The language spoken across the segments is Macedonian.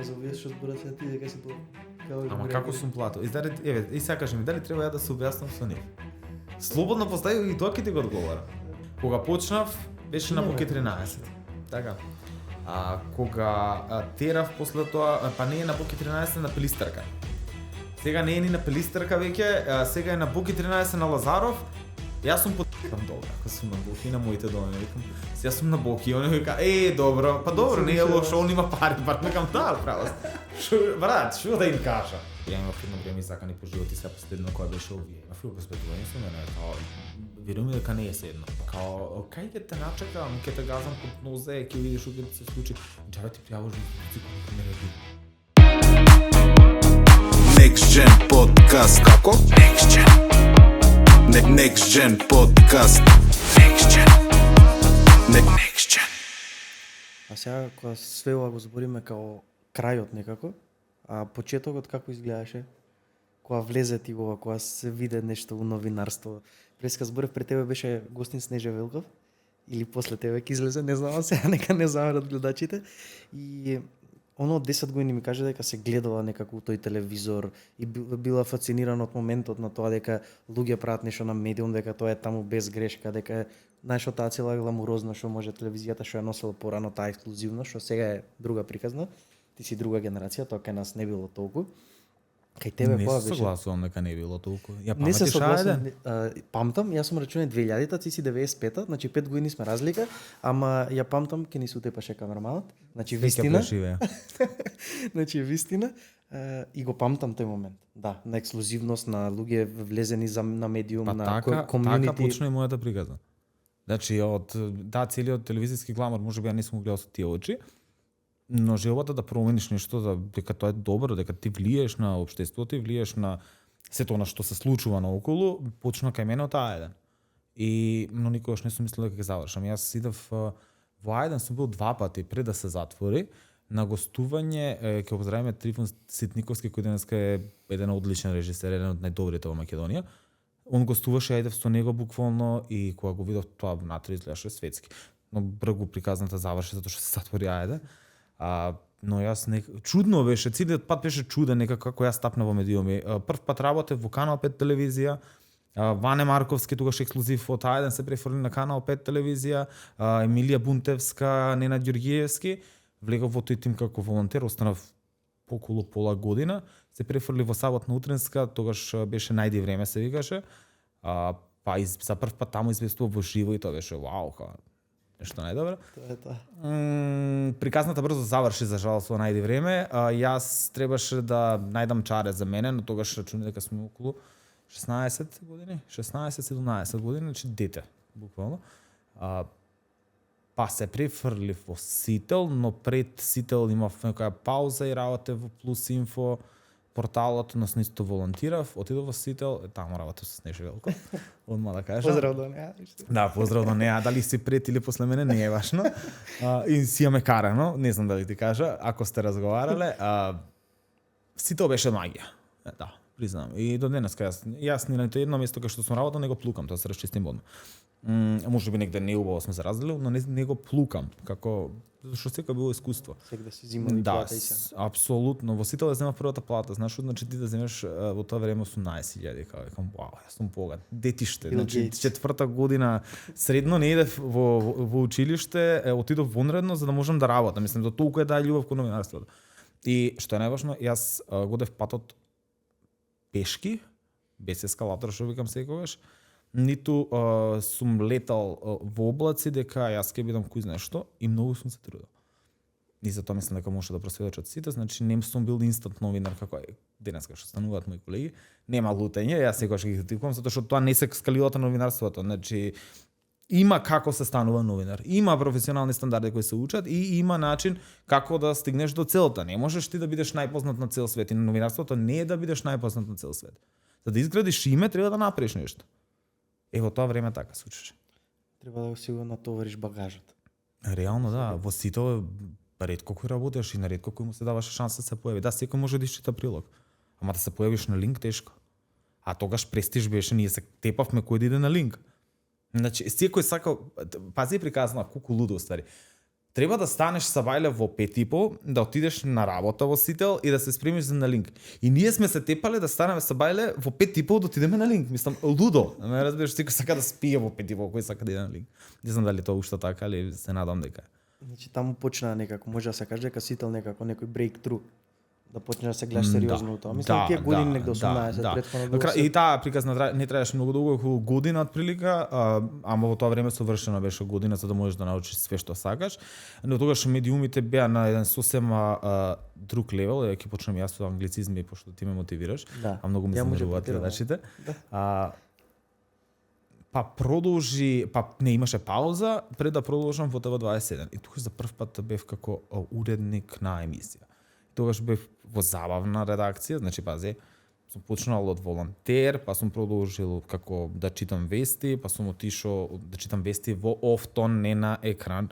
за овие што зборат се ти дека си као Ама како сум платил? И сега кажи ми, дали треба ја да се објаснам со нив? Слободно постави и тоа ќе ти го одговора. Кога почнав, беше на Боки 13. Така. Кога терав после тоа, па не е на Боки 13, на Пелистарка. Сега не е ни на Пелистарка веќе, сега е на Боки 13 на Лазаров. Јас сум добро, ако сум на Боки на моите дома, викам. Сега сум на Боки, он вика, добро, па добро, не е лошо, он има пари, бар викам таа правост. Брат, што да им кажа? Ја имав едно време закани по живот и сега последно која беше овие. А фил госпетување со мене, као верувам дека не е седно. Као, кај ќе те начекам, ќе те газам под нозе, ќе видиш што ќе се случи. Джаве ти пријаваш музика, не реагира. Next Gen Podcast. Како? Next Gen. Next Gen Podcast. Next Gen. Next Gen. А сега кога све ова го збориме као крајот некако, а почетокот како изгледаше? Кога влезе ти ова, кога се виде нешто у новинарство. Преска зборев пред тебе беше гостин Снежа Велков или после тебе ќе излезе, не знам, сега нека не замерат гледачите. И оно од 10 години ми каже дека се гледала некако у тој телевизор и била фасцинирана од моментот на тоа дека луѓе прават нешто на медиум, дека тоа е таму без грешка, дека знаеш што таа цела гламурозна што може телевизијата што ја носела порано, таа ексклузивно, што сега е друга приказна. Ти си друга генерација, тоа кај нас не било толку. Кај тебе која беше? Не се согласувам дека не било толку. Ја Не се памтиш согласувам. Памтам, јас сум рачунал 2000-та, ти си 95-та, значи 5 години сме разлика, ама ја памтам ке ни се утепаше камерманот. Значи вистина. Значи вистина. И го памтам тој момент. Да, на ексклузивност, на луѓе влезени на медиум, на комјунити. Така почна и мојата приказна. Значи од целиот телевизиски гламур можеби ја не сум го гледал со тие очи, но желбата да промениш нешто, дека тоа е добро, дека ти влиеш на општеството и влиеш на сето она што се случува наоколу, почна кај мене од А1. Но никогаш не сум мислел дека ќе завршам. Јас идев во А1, сум бил 2 пати пред да се затвори на гостување, ќе поздравиме Трифон Ситниковски, кој денеска е еден одличен режисер, еден од најдобрите во Македонија. Он гостуваше, ајдев со него буквално и кога го видов тоа внатре изгледаше светски. Но бргу приказната заврши затоа што се затвори А1. Но јас чудно беше, целиот пат беше чуден некако како јас стапнав во медиуми. Прв пат работев во Канал 5 телевизија, Ване Марковски тогаш ексклузив од А1 се префрли на Канал 5 телевизија, Емилија Бунтевска, Ненад Ѓоргиевски, влегов во тој тим како волонтер, останав околу пола година, се префрли во Саботна утренска, тогаш беше најди време се викаше. За прв пат таму известував во живо и тоа беше вау, нешто најдобро. Тоа е тоа. Приказната брзо заврши за жал со најди време. Јас требаше да најдам чаре за мене, но тогаш рачуни дека сме околу 16 години, 16-17 години, значи дете, буквално. Па се префрлив во Сител, но пред Сител имав некоја пауза и работев во Плюс Инфо, порталот, нас нисто волонтирав, отидов во Сител, таму работев со Снежа Велков, одма да кажам. Поздрав до неа. Да, поздрав до неа, дали си пред или после мене не е важно. И си ја ме карано, не знам дали ти кажа, ако сте разговарале. Сител беше магија, да, признам. И до денеска јас ни на едно место кај што сум работел, не го плукам, тоа се расчистим одма. Може би негде неубаво сме се разделили, но не го плукам, како зашто сека било искуство. Сега да си зимали плата и се. Апсолутно. Во Сител да земав првата плата, знаеш, значи ти да земеш во тоа време 18.000, викам, вау, јас сум богат. Детиште, значи 4-та година средно не идев во училиште, отидов вонредно за да можам да работам. Мислам до толку е да љубов кон новинарството. И што е најважно, јас годев патот пешки, без ескалатор, што викам секогаш. Ниту сум летал во облаци дека јас ќе бидам кој знае што и многу сум се трудел. И затоа мислам дека може да просведочат сите, значи не сум бил инстант новинар како денеска што стануваат мои колеги. Нема лутење, јас секогаш ги критикувам затоа што тоа не се скалилата на новинарството, значи има како се станува новинар. Има професионални стандарди кои се учат и има начин како да стигнеш до целта. Не можеш ти да бидеш најпознат на цел свет и новинарството не е да бидеш најпознат на цел свет. За да изградиш име треба да направиш нешто. Во тоа време така се учеше. Треба да си го натовариш багажот. Реално да, во Сител ретко кој работеш и на ретко кој му се даваше шанса да се појави. Да, секој може да исчита прилог. Ама да се појавиш на линк тешко. А тогаш престиж беше, ние се тепавме кој да иде на линк. Значи, секој сака, пази приказна колку лудо ствари. Треба да станеш сабајле во 5:30, да отидеш на работа во Сител и да се спремиш за на линк. И ние сме се тепале да станеме сабајле во 5:30 да отидеме на линк. Мислам, лудо. Не разбираш, секој сака да спие во 5:30, кој сака да иде на линк. Не знам дали тоа уште така, али се надам дека. Значи таму почна некако, може да се каже дека Сител некако некој breakthrough да почне да се гледаш сериозно у тоа. Мислам тие години некаде 18 претходно било И таа приказна не траеше многу долго, околу година отприлика, ама во тоа време совршено беше година за да можеш да научиш све што сакаш. Но тогаш медиумите беа на еден сосем друг левел, ќе почнам јас со англицизми пошто ти ме мотивираш, Да. а многу ми Ја се може нервуваат потирам, предачите. да. Па продолжи, не имаше пауза пред да продолжам во ТВ27. И тогаш за прв пат бев како уредник на емисија. Тогаш бев во забавна редакција, значи пази, сум почнал од волонтер, па сум продолжил како да читам вести, па сум отишол да читам вести во офтон, не на екран.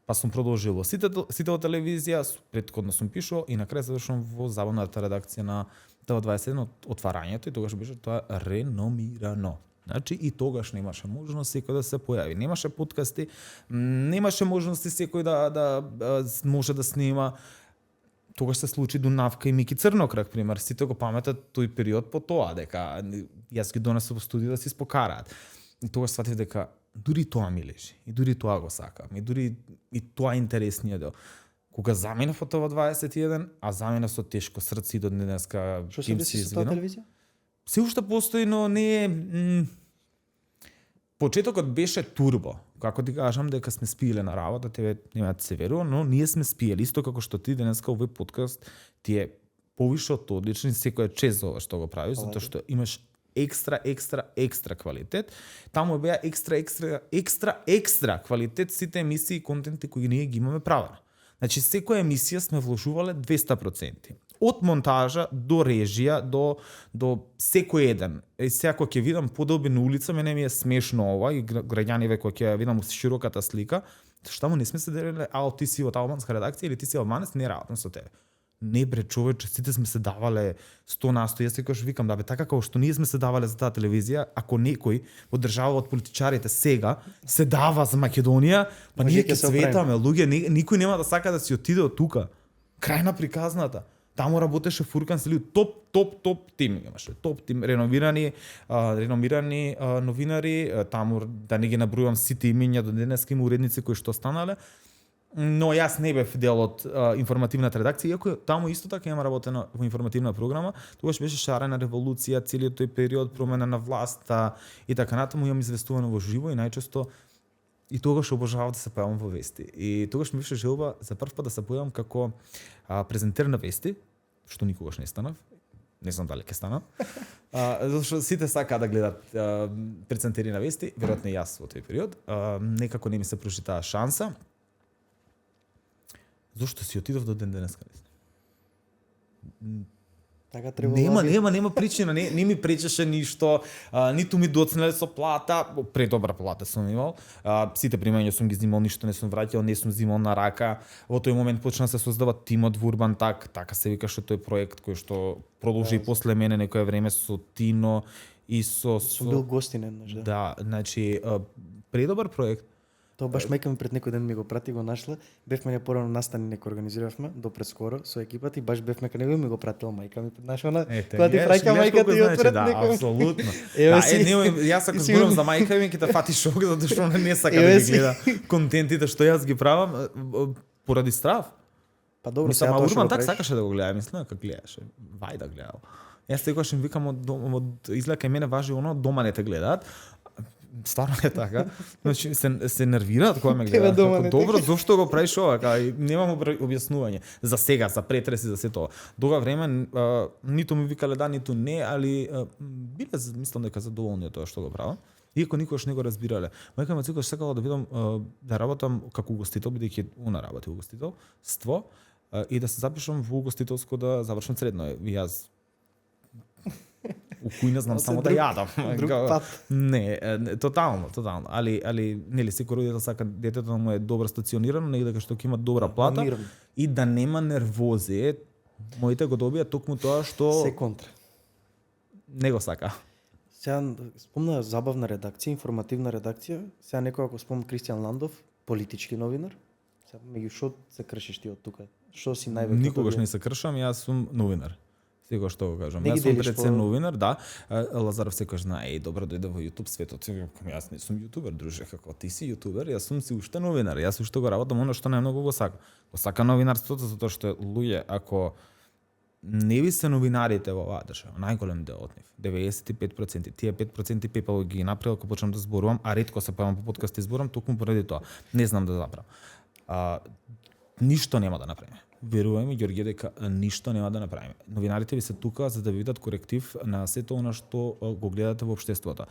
Па сум продолжил во Сител телевизија, претходно сум пишал и на крај завршувам во забавната редакција на ТВ27 од отварањето и тогаш беше тоа реномирано. Значи и тогаш немаше можност секој да се појави. Немаше подкасти, немаше можности секој да може да снима. Тогаш се случи Дунавка и Мики Црнокрак, пример. Сите го паметат тој период по тоа, дека јас ги донесов во студио да се испокараат. И тогаш сватив дека дури тоа ми лежи, и дури тоа го сакам, и дури и тоа е интересниот дел. Кога заминав од ТВ21, а заминав со тешко срце и до денеска Што се деси со таа телевизија? се уште постои, но не е... Почетокот беше турбо. Како ти кажам дека сме спиеле на работа, тебе нема да се верува, но ние сме спиели. Исто како што ти денеска овој подкаст ти е повише од одличен, секој е чест за ова што го правиш, затоа што имаш екстра квалитет. Таму беа екстра квалитет сите емисии и контенти кои ние ги имаме правено. Значи секоја емисија сме вложувале 200%. Од монтажа до режија до секој еден. И сега кога ќе видам подолби на улица, мене ми е смешно ова и граѓаниве кога ќе видам широката слика, што му не сме се делеле, ти си од албанска редакција или ти си албанец, не работам со тебе. Не бре човече, сите сме се давале 100%. Јас секогаш викам да бе така како што ние сме се давале за таа телевизија, ако некој од држава од политичарите сега се дава за Македонија, па Може ние ќе ќе се цветаме, луѓе, никој нема да сака да си отиде од тука. Крај на приказната. Таму работеше Фуркан Селиу, топ тим имаше. Топ тим, реномирани новинари, таму да не ги набројувам сите имиња до денеска има уредници кои што станале. Но јас не бев дел од информативната редакција, иако таму исто така има работено во информативна програма, тогаш беше шарена револуција, целиот тој период промена на власта и така натаму, имам известувано во живо и најчесто и тогаш обожавав да се појавам во вести. И тогаш ми беше желба за прв пат да се појавам како презентер на вести, што никогаш не станав. Не знам дали ќе станам. Затоа што сите сакаат да гледат презентери на вести, веројатно и јас во тој период. Некако не ми се пруши таа шанса. Зошто си отидов до ден денеска? Така треба. Нема причина, не ми пречеше ништо, ниту ми доцнеле со плата, предобра плата сум имал. Сите примања сум ги зимал, ништо не сум враќал, не сум зимал на рака. Во тој момент почна се создава тимот во Урбан така се викаше тој проект кој што продолжи и после мене некое време со Тино и со Сум бил гостин еднаш, да. Да, значи предобар проект. Тоа баш мајка ми пред некој ден ми го прати, го нашла. Бевме не порано настани некој организиравме до прескоро со екипата и баш бевме кај него ми го пратила мајка ми. Знаеш она, кога ти праќа мајка ти отпред некој. Да, апсолутно. Еве Јас ако зборам за мајка ми ќе те фати шок затоа што она не сака да ги гледа контентите што јас ги правам поради страв. Па добро, Мислам, сега тоа што Урбан го так правиш. сакаше да го гледа, мислам како гледаше. Вај да гледал. Јас секогаш им викам од излека мене важи оно дома не те гледаат. Стварно е така. Значи се нервираат кога ме гледаат. Добро, зошто го правиш ова? Немам објаснување. За сега, за претреси, за се тоа. Дога време ниту ми викале да, ниту не, али биле мислам дека задоволни од тоа што го правам. Иако никогаш не го разбирале. Мајка ми секогаш сакала да видам да работам како угостител, бидејќи она работи угостителство, и да се запишам во угостителско да завршам средно. И јас у кујна знам само да јадам. Друг пат. Не, тотално. Али нели секој родител сака детето да му е добро стационирано, дека што ќе има добра плата Мирно. и да нема нервози. Моите го добија токму тоа што Се контра. не го сака. Сега спомна забавна редакција, информативна редакција. Сега некој ако спомна Кристијан Ландов, политички новинар. Меѓу што се кршиш ти од тука? Што си највеќе? Никогаш не се кршам, јас сум новинар. Секогаш што го кажам. Не ги Јас сум делиш пред се по- новинар, да. Лазаров секогаш знае, добро дојде во YouTube светот. Јас не сум јутубер, друже, како ти си јутубер, јас сум си уште новинар. Јас уште го работам оно што најмногу го сакам. Го сака новинарството затоа што луѓе, ако не би се новинарите во оваа држава, најголем дел од нив, 95%, тие 5% пепел ги направил ако почнам да зборувам, а ретко се појавам по подкаст и зборувам, токму поради тоа. Не знам да заправам. Ништо нема да направиме. Верувај ми, Ѓорѓе, дека ништо нема да направиме. Новинарите ви се тука за да видат коректив на сето она што го гледате во општеството.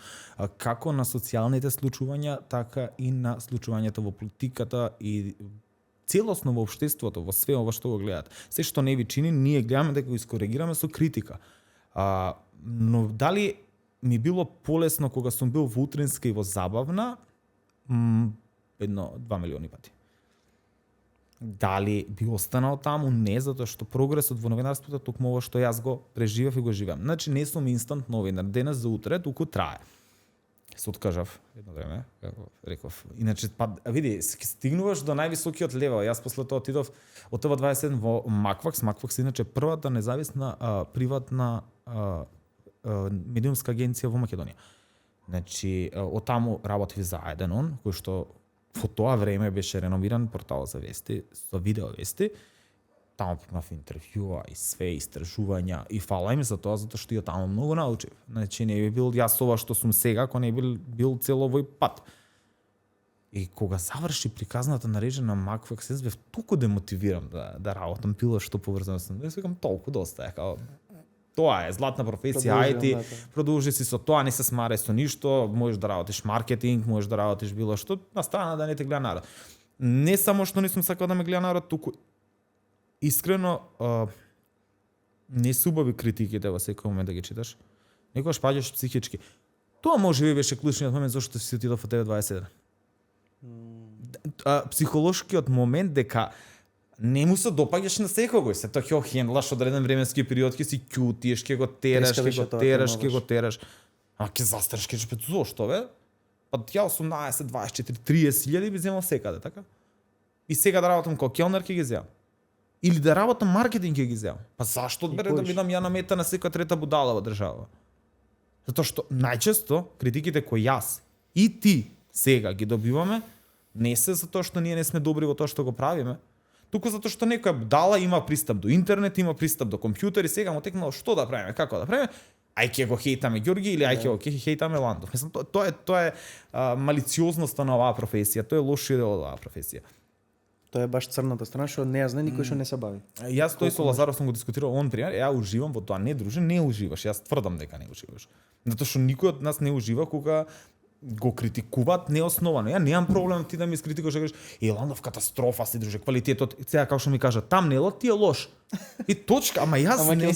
Како на социјалните случувања, така и на случувањата во политиката и целосно во општеството, во све ова што го гледат. Се што не ви чини, ние гледаме дека го искоригираме со критика. Но дали ми било полесно кога сум бил во утринска и во забавна? 1-2 милиони пати. Дали би останал таму? Не, затоа што прогресот во новинарството е токму ова што јас го преживев и го живеам. Значи не сум инстант новинар, денес за утре, туку трае. Се откажав едно време, како реков. Иначе, види, стигнуваш до највисокиот левел. Јас после тоа отидов од ТВ27 во Маквакс. Маквакс иначе првата независна приватна медиумска агенција во Македонија. Значи, од таму работив за Еденон, кој што во тоа време беше реновиран портал за вести, за видео вести. Таму имав интервјуа и све истражувања и фала им за тоа затоа што ја таму многу научив. Значи не би бил јас ова што сум сега, ако не бил цел овој пат. И кога заврши приказната нарежена Маквакс, јас бев толку демотивиран да работам било што поврзано со. Јас викам толку доста е, као тоа е златна професија, IT, продолжи си со тоа, не се смарај со ништо, можеш да работиш маркетинг, можеш да работиш било што, на страна да не те гледа народ. Не само што не сум сакал да ме гледа народ, туку искрено не се убави критиките во секој момент да ги читаш. Некогаш паѓаш психички. Тоа можеби беше клучниот момент зашто си отидов во ТВ27. Психолошкиот момент дека не му се допаѓаш на секогој, се тоа ќе хендлаш одреден временски период, ќе си ќутиш, ќе го тераш, ќе го тераш. А ќе застараш, ќе речеш зошто бе? Па ја 18, 24, 30 илјади би земал секаде, така? И сега да работам како келнер ќе ги земам. Или да работам маркетинг ќе ги земам. Па зашто одбере да бидам ја намета на секоја трета будала во држава? Затоа што најчесто критиките кои јас и ти сега ги добиваме не се затоа што ние не сме добри во тоа што го правиме, туку затоа што некоја будала има пристап до интернет, има пристап до компјутер и сега му текнало што да правиме, како да правиме, ај ќе го хейтаме Ѓорги или ај ќе го хейтаме Ландов. Мислам, тоа е малициозноста на оваа професија, тоа е лошиот дел од оваа професија. Тоа е баш црната страна што не ја знае никој што не се бави. Јас тој со Лазаров сум го дискутирал, он пример, ја уживам во тоа, не друже, не уживаш, јас тврдам дека не уживаш. Затоа што никој од нас не ужива кога го критикуваат неосновано. Ја немам проблем ти да ми искритикуваш, кажеш, Ландов катастрофа си, друже, квалитетот, сега како што ми кажа, тамнелот ти е лош. И точка, ама јас не.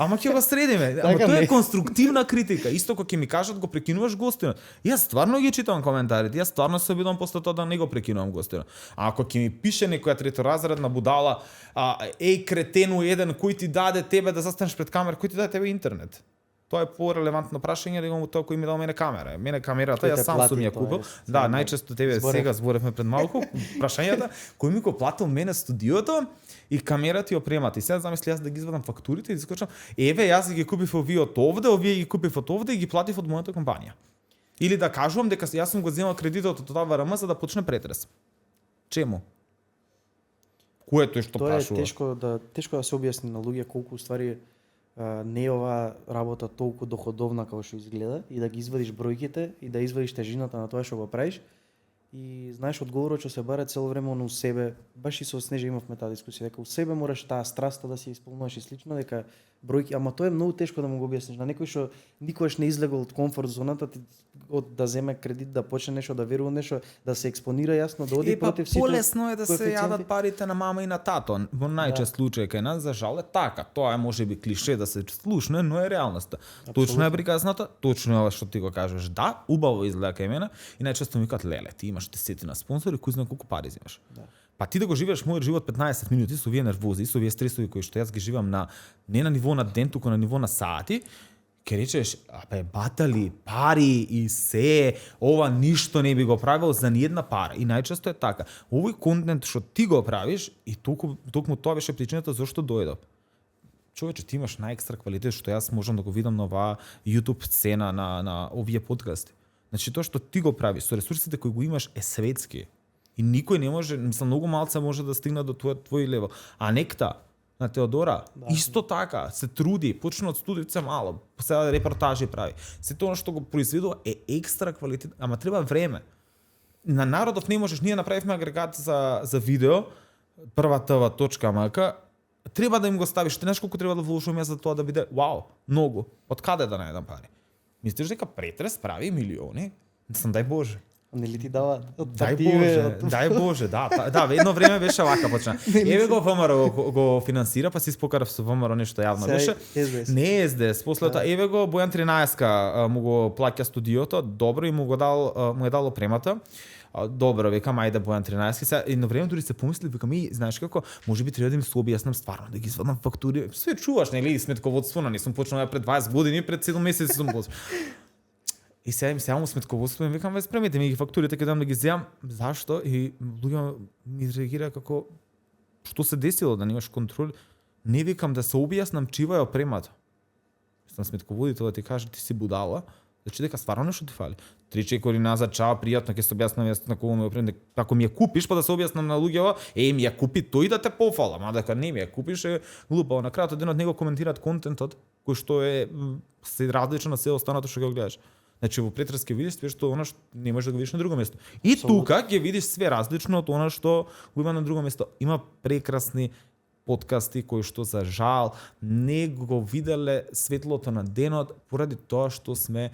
Ама ќе го средиме. Ама тоа е конструктивна критика. Исто кога ќе ми кажат го прекинуваш гостинот. Јас стварно ги читам коментарите, јас стварно се обидам после тоа да не го прекинувам гостинот. А ако ќе ми пише некоја треторазредна будала, кретену еден кој ти даде тебе да застанеш пред камера, кој ти даде тебе интернет? Тоа е порелевантно прашање, него тоа кој ми дал мене камера. Мене камерата јас сам сум ја купил. Да, најчесто тебе сега зборевме пред малку прашањата, кој ми го платил мене студиото и камерата и опремата. И сега замисли јас да ги извадам фактурите и да скочам, еве јас ги купив овие од овде, овие ги купив од овде и ги платив од мојата компанија. Или да кажувам дека јас сум го земал кредитот од тоа ВРМ за да почне претрес. Чему? Кое тоа што прашува? Тоа е тешко да се објасни на луѓе колку ствари не е оваа работа толку доходовна како што изгледа и да ги извадиш бројките и да извадиш тежината на тоа што го правиш. И знаеш одговорот што се баре цело време у себе, баш и со Снежа имавме таа дискусија, дека у себе мораш таа страста да си исполнуваш и слично, дека бројки, ама тоа е многу тешко да му го објасниш на некој што никогаш не излегол од комфорт зоната, од да земе кредит, да почне нешто, да верува нешто, да се експонира јасно, да оди против сите. Полесно е да се јадат парите на мама и на тато. Во најчест случај кај нас за жал е така. Тоа е можеби клише да се слушне, но е реалноста. Точно е приказната, точно е ова што ти го кажеш. Да, убаво изгледа кај мене и најчесто ми кажат леле, ти имаш десетина спонзори, кој знае колку пари земаш. Да. Па ти да го живееш мојот живот 15 минути со овие нервози, со овие стресови кои што јас ги живам не на ниво на ден, туку на ниво на сати, ке речеш, абе, батали, пари и се, ова ништо не би го правил за ниедна пара. И најчесто е така. Овој контент што ти го правиш, и токму тоа беше причината зашто дојдов. Човече, ти имаш најекстра квалитет што јас можам да го видам на оваа YouTube сцена на овие подкасти. Значи тоа што ти го правиш со ресурсите кои го имаш е светски. И никој не може, мислам, многу малце може да стигне до твој левел. А некта на Теодора, исто така, се труди, почна од студиоце мало, сега репортажи прави. Се тоа што го произведува е екстра квалитет, ама треба време. На Народов не можеш, ние направивме агрегат за видео, prva.tv.mk, треба да им го ставиш, ти знаеш колку треба да вложиме за тоа да биде, вау, многу. Од каде да најдам пари? Мислиш дека претрес прави милиони? Мислам, дај Боже. Не ли ти дава од Дај Боже, да, едно време беше вака почна. Еве го ВМРО го финансира, па си спокарав со ВМРО нешто јавно беше. Не СДС, после тоа еве го Бојан 13 му го плаќа студиото, добро и му е дал опремата. Добро, викам, ајде Бојан 13. Сега едно време дури се помисли, викам, и знаеш како, можеби треба да им се објаснам стварно, да ги извадам фактури. Све чуваш, нели, сметководство, не сум почнал пред 20 години, пред 7 месеци сум почнал. И сега му сметководство и викам, спремете ми ги фактурите, ќе дам да ги земам. Зашто? И луѓе ми реагира како, што се десило, да немаш контрол. Не викам да се објаснам чива е опремата. Сам сметководител да ти каже, ти си будала, значи дека стварно нешто ти фали. 3 чекори назад, чао, пријатно, ќе се објаснам јас на кого ми опрем, ако ми ја купиш, па да се објаснам на луѓето, ми ја купи тој да те пофала, ма дека не ми ја купиш е глупаво. На крајот денот него коментираат контентот кој што е се различно на се останато што го гледаш. Значи во претрес ќе видиш све што она што не можеш да го видиш на друго место. И тука ќе видиш све различно од она што го има на друго место. Има прекрасни подкасти кои што за жал не го виделе светлото на денот поради тоа што сме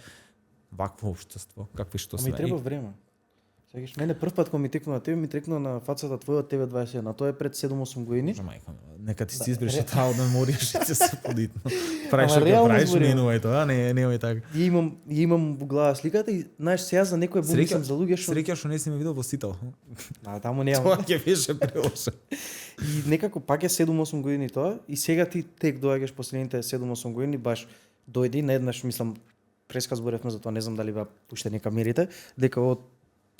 вакво општество, какви што сме. Ами треба време. Сегаш мене прв пат кога ми текна на тебе, ми трекна на фацата твоја TV21, а тоа е пред 7-8 години. Мајка, нека ти си избреше таа од меморијаш и се подитно. Праиш што праиш, менувај тоа, не е така. Имам во глава сликата и знаеш сега за некој бумисам за луѓе што среќа што не си ме видел во Сител. Таму нема. Тоа ќе беше прелоша. И некако пак е 7-8 години тоа и сега ти тек доаѓаш последните 7-8 години баш дојди наеднаш, мислам, преска зборевме за тоа, не знам дали беа пуштени камерите, дека од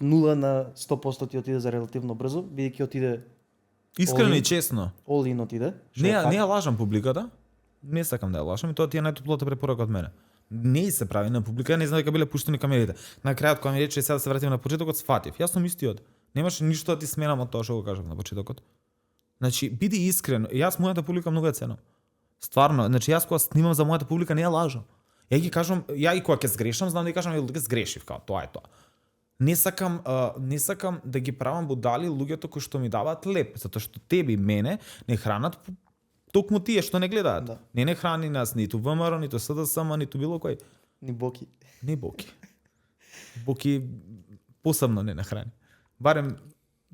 0 на 100% ти отиде за релативно брзо, бидејќи отиде искрено и честно. All in отиде. Не ја лажам публиката. Не сакам да ја лажам и тоа ти е најтоплата препорака од мене. Не се прави на публика, не знам дека биле пуштени камерите. На крајот кога ми рече сега да се вратиме на почетокот, сфатив. Јас сум истиот. Немаше ништо да ти сменам од тоа што го кажав на почетокот. Значи, биди искрен. Јас мојата публика многу ја ценам. Стварно, значи јас кога снимам за мојата публика не ја лажам. Ја ги кажам, ја и кога ќе сгрешам, знам да ја кажам, ќе сгрешив, као тоа е тоа. Не сакам да ги правам будали луѓето кои што ми даваат леп, затоа што тебе мене не хранат токму тие што не гледаат. Да. Не храни нас ниту ВМРО, ниту СДСМ, ниту било кој. Ни Боки. Не Боки. Боки посебно не нахрани. Барем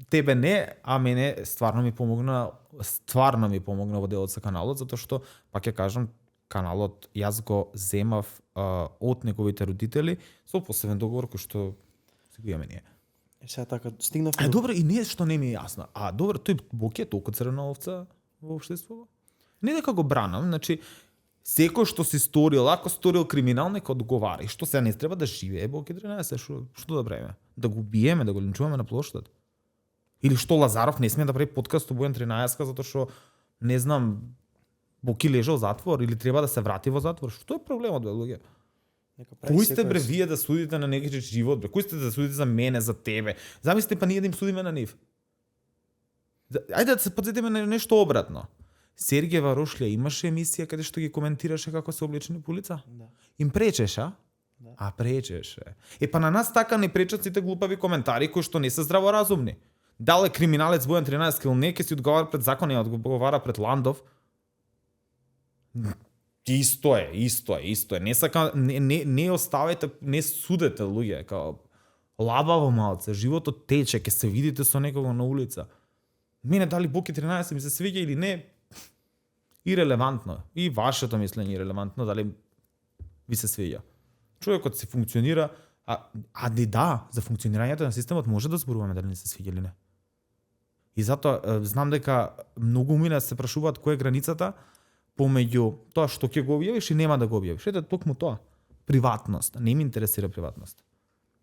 тебе не, а мене стварно ми помогна во делот со каналот, затоа што пак ќе кажам, каналот јас го земав од неговите родители со посебен договор кој што го имаме ние. Сега така стигнав. Добро, и не што не ми е јасно. Добро, тој Боки е толку црвена овца во општеството? Не дека го бранам, значи секој што си сторил, ако сторил криминал, нека одговара. И што сега не треба да живее Боки 13, што да правиме? Да го биеме, да го линчуваме на плоштад? Или што Лазаров не сме да прави подкаст со Бојан 13 затоа што не знам Боки лежал во затвор или треба да се врати во затвор? Што е проблемот, бе, луѓе? Кој сте бре вие да судите на некој живот, бе? Кој сте да судите за мене, за тебе? Замислите па ние да им судиме на нив. Ајде да се подсетиме на нешто обратно. Сергејева Рошлја имаше емисија каде што ги коментираше како се облечени по улица? Да. Им пречеше? Да. А пречеше. Па на нас така не пречат сите глупави коментари кои што не се здраворазумни. Дал е криминалец Бојан 13 или не, ке си одговара пред закон, не одговара пред Ландов. Исто е. Не сака, не оставете, не судете луѓе, као лабаво малце, животот тече, ке се видите со некого на улица. Мене дали Боки 13 ми се свиѓа или не, ирелевантно. И вашето мислење ирелевантно, дали ви се свиѓа. Човекот си функционира, за функционирањето на системот може да зборуваме дали не се свиѓа или не. И затоа знам дека многу умина се прашуваат која е границата, помеѓу тоа што ќе го објавиш и нема да го објавиш. Ете токму тоа. Приватност. Не ми интересира приватност.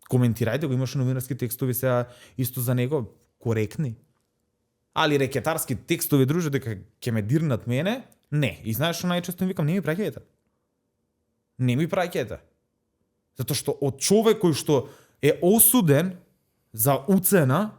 Коментирајте го, имаше новинарски текстови сега исто за него коректни. Али рекетарски текстови, друже, дека ќе ме дирнат мене, не. И знаеш што најчесто им викам, не ми праќајте. Не ми праќајте. Затоа што од човек кој што е осуден за уцена,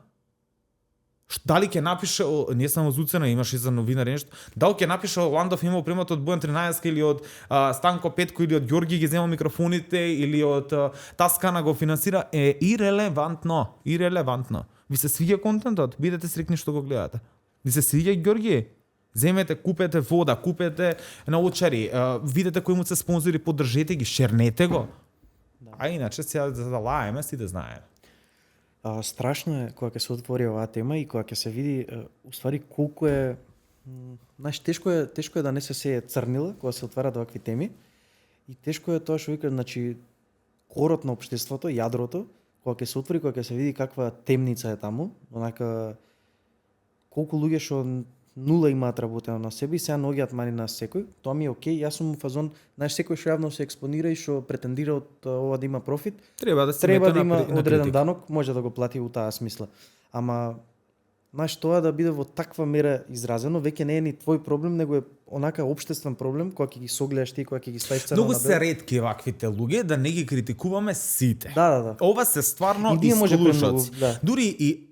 дали ќе напише, не само за уцена, имаш и за новинари нешто, дали ќе напише Ландов имал примат од Бојан 13 или од Станко Петко или од Ѓорги ги земал микрофоните или од Таскана го финансира, е ирелевантно. Ви се свиѓа контентот, бидете срекни што го гледате. Ви се свиѓа Ѓорги? Земете, купете вода, купете научари, видете кои му се спонзори, поддржете ги, шернете го. Да. А иначе сега за да лаеме, си да знаеме. Страшно е кога ќе се отвори оваа тема и кога ќе се види уствари колку е знаеш, тешко е да не се сее црнила кога се отварат овакви теми и тешко е тоа што вика, значи корот на општеството, јадрото, кога ќе се отвори, кога ќе се види каква темница е таму, онака колку луѓе што нула имаат работено на себе и сега наоѓаат мани на секој, тоа ми е окей, јас сум фазон, знаеш, секој што јавно се експонира и што претендира од ова да има профит, треба да има одреден данок, може да го плати у таа смисла. Ама знаеш, тоа да биде во таква мера изразено, веќе не е ни твој проблем, него е онака општествен проблем, кога ќе ги согледаш ти, кога ќе ги ставиш црно на многу бел. се ретки ваквите луѓе, да не ги критикуваме сите. Да. Ова се стварно И ние може исклучоци. премногу, да. Дури и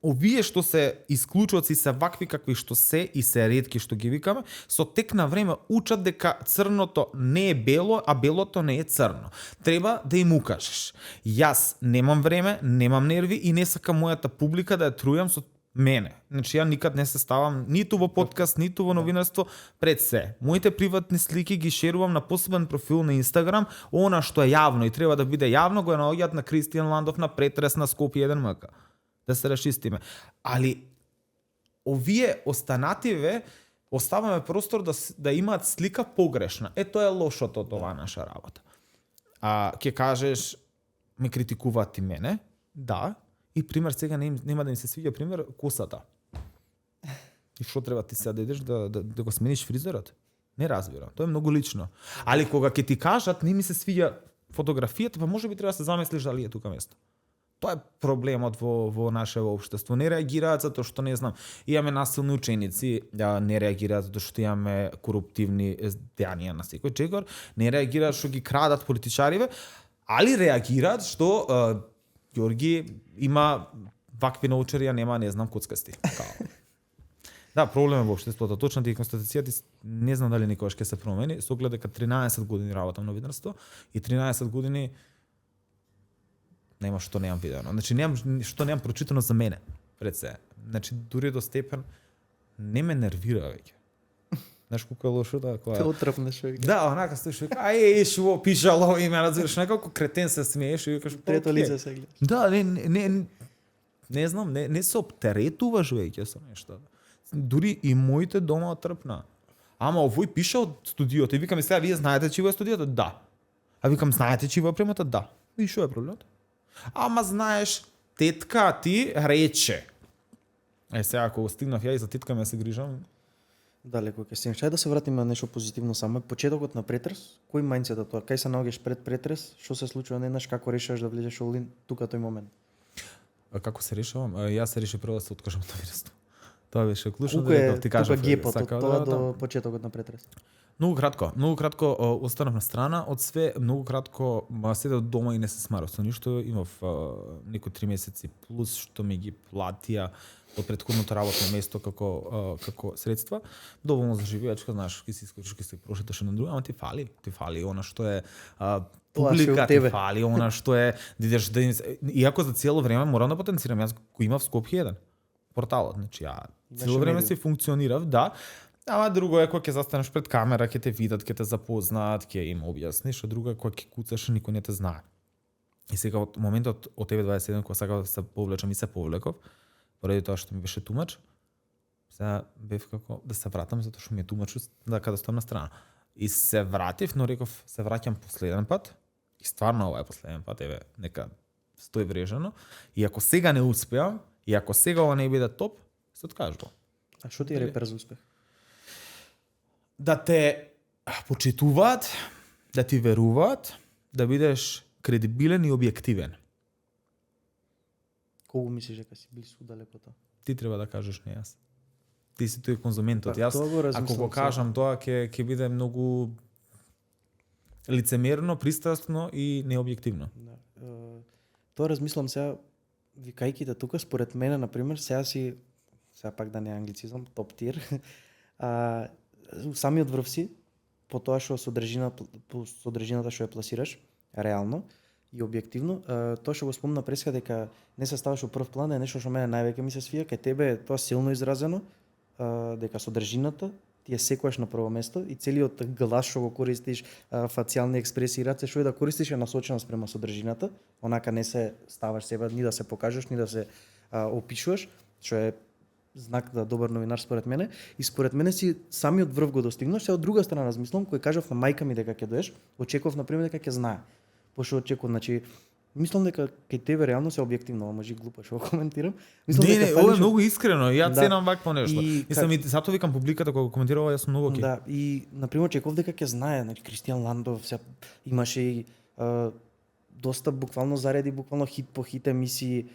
овие што се исклучоци се вакви какви што се и се ретки што ги викаме, со тек на време учат дека црното не е бело, а белото не е црно. Треба да им укажеш. Јас немам време, немам нерви и не сакам мојата публика да ја трујам со мене. Значи ја никад не се ставам ниту во подкаст, ниту во новинарство пред се. Моите приватни слики ги шерувам на посебен профил на Инстаграм, она што е јавно и треба да биде јавно, го наоѓаат на Кристијан Ландов на претрес на Скопје 1 МК. Да се расчистиме. Али овие останативе оставаме простор да имаат слика погрешна. Тоа е лошото од оваа наша работа. Ќе кажеш ме критикуваат и мене? Да. И пример сега нема да им се свиѓа пример косата. И што треба ти сега да идеш да го смениш фризерот? Не разбирам. Тоа е многу лично. Али кога ќе ти кажат не ми се свиѓа фотографијата, па можеби треба да се замислиш дали е тука место. Тоа е проблемот во нашето општество. Не реагираат затоа што не знам. Имаме насилни ученици, не реагираат затоа што имаме коруптивни дејанија на секој чекор, не реагираат што ги крадат политичариве, али реагираат што Ѓорги има вакви научари, а нема, не знам, коцкасти. Да, проблем е во општеството. Точно ти констатацијата не знам дали никогаш ќе се промени. Со оглед дека 13 години работам на новинарство и 13 години нема што немам видено. Значи немам прочитано за мене пред се. Значи дури до степен не ме нервира веќе. Знаеш колку е лошо да кога Те отрпнеш веќе. Да, онака стоиш вика, шо пишало име, разбираш, некако кретен се смееш и викаш Трето лице се гледаш. Да, не знам, не се оптеретуваш веќе со нешто. Дури и моите дома отрпна. Ама овој пиша од студиото и викам сега вие знаете чиво е студиото? Да. А викам знаете чиво е премата? Да. И што е проблемот? Ама знаеш, тетка ти рече. Сега ако стигнав ја и за тетка ме се грижам. Далеко ќе стигнеш. Ајде да се вратиме на нешто позитивно само. Почетокот на претрес, кој мајндсет тоа? Кај се наоѓаш пред претрес? Што се случува, не знаеш како решаваш да влезеш во лин тука тој момент? Како се решавам? Јас се решив прво да се откажам од новинарство. Тоа беше клучно Колку е ти кажав. тука гепот од тоа до почетокот на претрес? Многу кратко останав на страна од све, многу кратко седев дома и не се смарав со ништо, имав некои 3 месеци плюс што ми ги платија од претходното работно место како средства, доволно за живеачка, знаеш, ќе се искочиш, ќе се прошеташ на друга, ама ти фали она што е публика, ти фали она што е идеш да иако за цело време морам да потенцирам, јас го имав Скопје 1 порталот, значи ја цело време си функционирав, да. Ама друго е кога ќе застанеш пред камера, ќе те видат, ќе те запознаат, ќе им објасниш, а друго е кога ќе куцаш и никој не те знае. И сега од моментот од TV27 кога сакав да се повлечам и се повлеков, поради тоа што ми беше тумач, сега бев како да се вратам затоа што ми е тумач да каде стоам на страна. И се вратив, но реков се враќам последен пат. И стварно ова е последен пат, еве, нека стои врежано. И ако сега не успеам, и ако сега ова не биде топ, се откажувам. А што ти е репер за успех? да те почитуваат, да ти веруваат, да бидеш кредибилен и објективен. Кого мислиш дека си близко далеко тоа? Ти треба да кажеш, не јас. Ти си тој конзументот. Јас, Тоа го размислам ако го кажам тоа, ќе биде многу лицемерно, пристрасно и необјективно. Да. Тоа размислам сега, викајќи те тука, според мене, например, сега пак да не е англицизам, топ тир, самиот врв си, по тоа што содржината што ја пласираш, реално и објективно, тоа што го спомна преска дека не се ставаш во прв план е нешто што мене највеќе ми се свија, кај тебе е тоа силно изразено, дека содржината ти е секогаш на прво место и целиот глас што го користиш, фацијални експресии, раце што и да користиш е насочено спрема содржината, онака не се ставаш себе ни да се покажеш, ни да се опишуваш, што е знак да добар новинар според мене, и според мене си самиот врв го достигнаш. Се од друга страна размислам, кој кажав на мајка ми дека ќе доеш, очекував на пример дека ќе знае. Пошто очекував, значи мислам дека кај тебе реално се објективно, може и глупо што го коментирам. Мислам Не, дека ова е фалиш- многу искрено, ја Да. ценам вакво нешто. И Мислам и затоа викам публиката кога го коментира ова, јас сум многу окей. Да, и на пример очекував дека ќе знае, значи Кристијан Ландов се имаше и доста буквално зареди, буквално хит по хит емисии,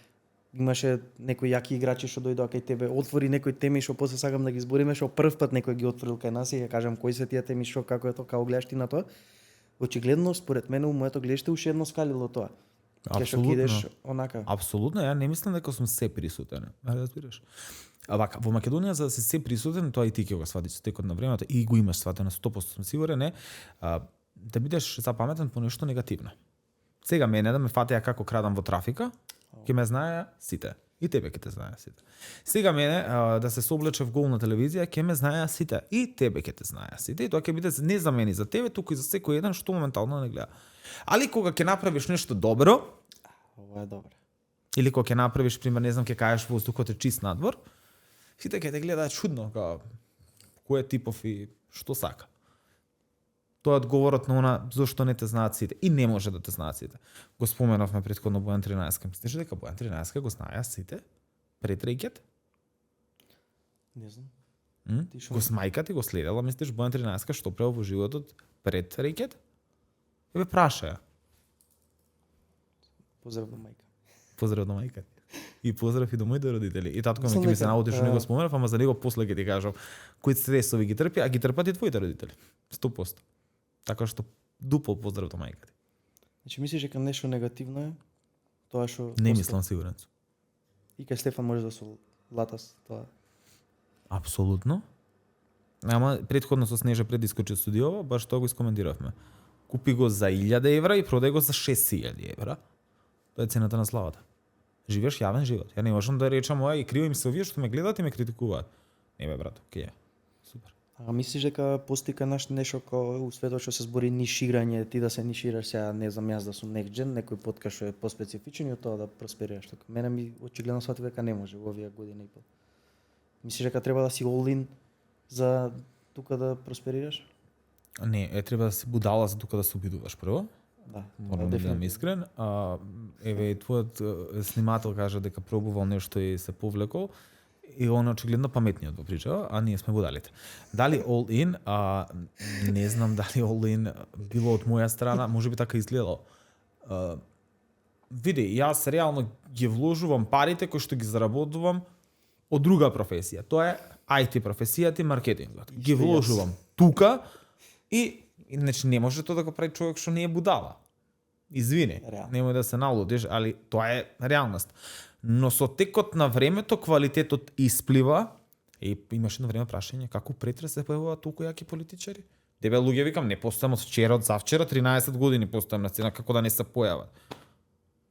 имаше некои јаки играчи што дојдоа кај тебе, отвори некои теми што после сакам да ги избориме, што прв пат некој ги отворил кај нас и ќе кажам кои се тие теми, што како е тоа, како гледаш ти на тоа. Очигледно според мене у моето гледиште уште едно скалило тоа. Кај што Апсолутно. ќе идеш онака. Апсолутно, ја не мислам дека сум се присутен. Разбираш? А вака, во Македонија за да си се присутен, тоа и ти ќе го сватиш со текот на времето и го имаш сватено 100% сум сигурен е, да бидеш запаметен по нешто негативно. Сега мене да ме фатеа како крадам во трафика, ќе ме знаеа сите. И тебе ќе те знаеа сите. Сега мене да се соблечев гол на телевизија, ќе ме знаеа сите. И тебе ќе те знаеа сите. И тоа ќе биде не за мене, за тебе, туку и за секој еден што моментално не гледа. Али кога ќе направиш нешто добро, Ова е добро. или кога ќе направиш, пример, не знам, ќе кажеш воздухот е чист надвор, сите ќе те гледаат чудно, као кој е типов и што сака. Тоа е одговорот на она зошто не те знаат сите и не може да те знаат сите. Го споменавме претходно Бојан 13. Мислиш дека Бојан 13 го знаеа сите пред рекет? Не знам. Ти шо? Го смајка ти го следела, мислиш Бојан 13 што правил во животот пред рекет? Еве прашаја. Поздрав до мајка. Поздрав до мајка. И поздрав и до моите родители. И татко ми Мислам ќе ми се дека, наоди што не го споменав, ама за него после ќе ти кажам кои стресови ги трпи, а ги трпат и твоите родители. 100%. Така што дупол поздрав до мајка ти. Значи мислиш дека нешто негативно е тоа што Не после- мислам, сигурен сум. И кај Стефан може да се латас тоа. Апсолутно. Ама предходно со Снежа пред да искочи од студиово, баш тоа го искоментиравме. Купи го за 1000 евра и продај го за 6000 евра. Тоа е цената на славата. Живееш јавен живот. Ја не можам да речам ова и криво им се овие што ме гледаат и ме критикуваат. Не бе брат, окей. Супер. А мислиш дека постои кај наш нешто како у светот што се збори ниширање, ти да се нишираш сега, не знам јас да сум next gen, некој подкаст што е поспецифичен и од тоа да просперираш така. Мене ми очигледно свати дека не може во овие година и пол. Мислиш дека треба да си all in за тука да просперираш? Не, треба да си будала за тука да се обидуваш прво. Да, Морам да бидам искрен. Еве и твојот снимател кажа дека пробувал нешто и се повлекол. И он очигледно паметниот во причава, а ние сме будалите. Дали all in, не знам дали all in било од моја страна, може би така изгледало. Види, јас реално ги вложувам парите кои што ги заработувам од друга професија. Тоа е IT професијата и маркетингот. Ги Исто и јас. вложувам тука и значи не може тоа да го прави човек што не е будала. Извини, Реално. немој да се налудиш, али тоа е реалност. Но со текот на времето квалитетот исплива и имаш едно време прашање како претрес се појавуваат толку јаки политичари? Дебе луѓе викам не постојам од вчера, од завчера 13 години постојам на сцена, како да не се појават.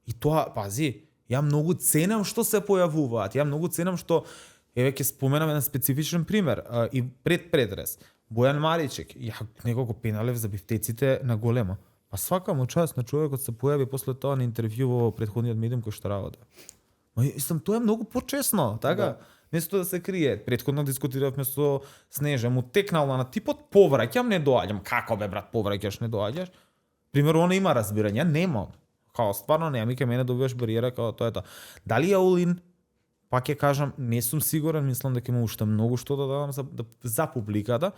И тоа, пази, ја многу ценам што се појавуваат, ја многу ценам што еве ќе споменам еден специфичен пример и пред претрес. Бојан Маричек, ја неколку пеналев за бифтеците на голема. Па свака му част на човекот се појави после тоа на интервју во претходниот медиум кој што работи. Ма сам тоа е многу почесно, така? Да. Место да се крие. Претходно дискутиравме со Снежа, му текнала на типот повраќам, не доаѓам. Како бе брат, повраќаш, не доаѓаш? Пример, она има разбирање, нема. Као стварно нема, и кај мене добиваш бариера као тоа е тоа. Дали е all-in? Пак ќе кажам, не сум сигурен, мислам дека има уште многу што да дадам за публиката,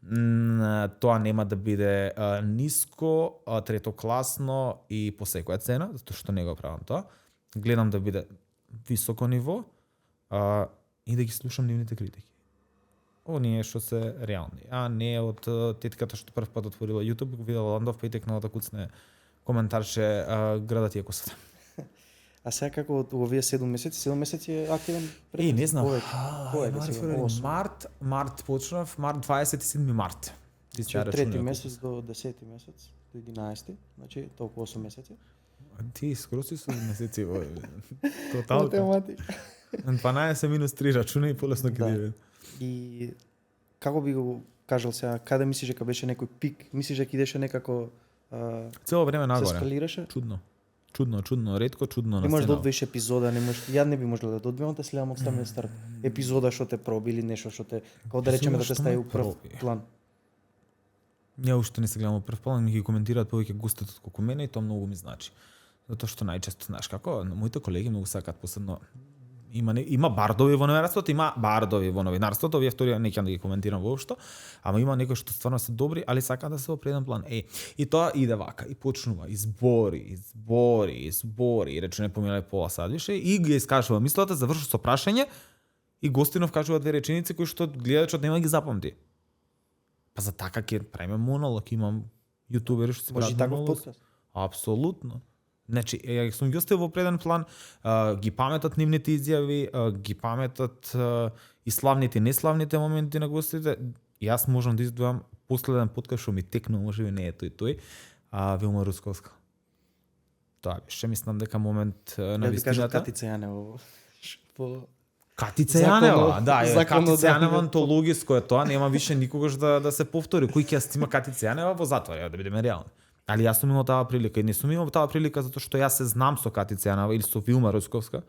Тоа нема да биде ниско, третокласно и по секоја цена, затоа што не го правам тоа. Гледам да биде високо ниво и да ги слушам нивните критики. Оние што се реални, а не од тетката што прв пат отворила YouTube, го видела Ландов, па и текнала да куцне коментарче градат ја косата. А сега како од овие 7 месеци е активен претрес? Не знам. Повеќе сега. Март почнав, март 27 март. Од 3 месец до 10 месец, до 11, значи толку 8 месеци. Ти скоро си со месеци во тотално. Математика. 12 минус 3 рачуна и полесно ќе Да. биде. И како би го кажал сега, каде мислиш дека беше некој пик? Мислиш дека идеше некако Цело време се нагоре. скалираше? Чудно, ретко чудно Не на можеш да сцена. одвоиш епизода, не можеш. Ја не би можел да одвојам, те следам од самиот старт. Епизода што те проби или нешто што те, како да речеме да те Епизода што стави ме у прв проби. план. Ја уште не се гледам прв план, ми ги коментираат повеќе гостите отколку мене и тоа многу ми значи. Затоа што најчесто, знаеш како, моите колеги многу сакаат посебно има бардови во новинарството, овие втори не ќе да ги коментирам воопшто, ама има некои што стварно се добри, али сакаат да се во преден план. И тоа иде вака, и почнува, избори, и рече не поминале пола сат више, и ги искажува мислата, завршува со прашање, и гостинов кажува две реченици кои што гледачот нема да ги запамти. Па за така ќе правиме монолог, имам јутубери што се Може и прават таков монолог. подкаст. Апсолутно. Значи, ја сум ги оставил во преден план, ги паметат нивните изјави, ги паметат и славните и неславните моменти на гостите. Јас можам да издвојам последен подкаст што ми текнува, можеби не е тој, Вилма Русковска. Тоа беше, мислам дека момент на Ја би кажат вистината. Катица Јанева по Катица Законно- Јанева, да, законно Катица да Јанева биде. антологиско е тоа, нема више никогаш да се повтори. Кој ќе ја стима Катица Јанева во затвор, да бидеме реални. Али јас сум имал таа прилика и не сум имал таа прилика затоа што јас се знам со Катица Јанева или со Вилма Росковска.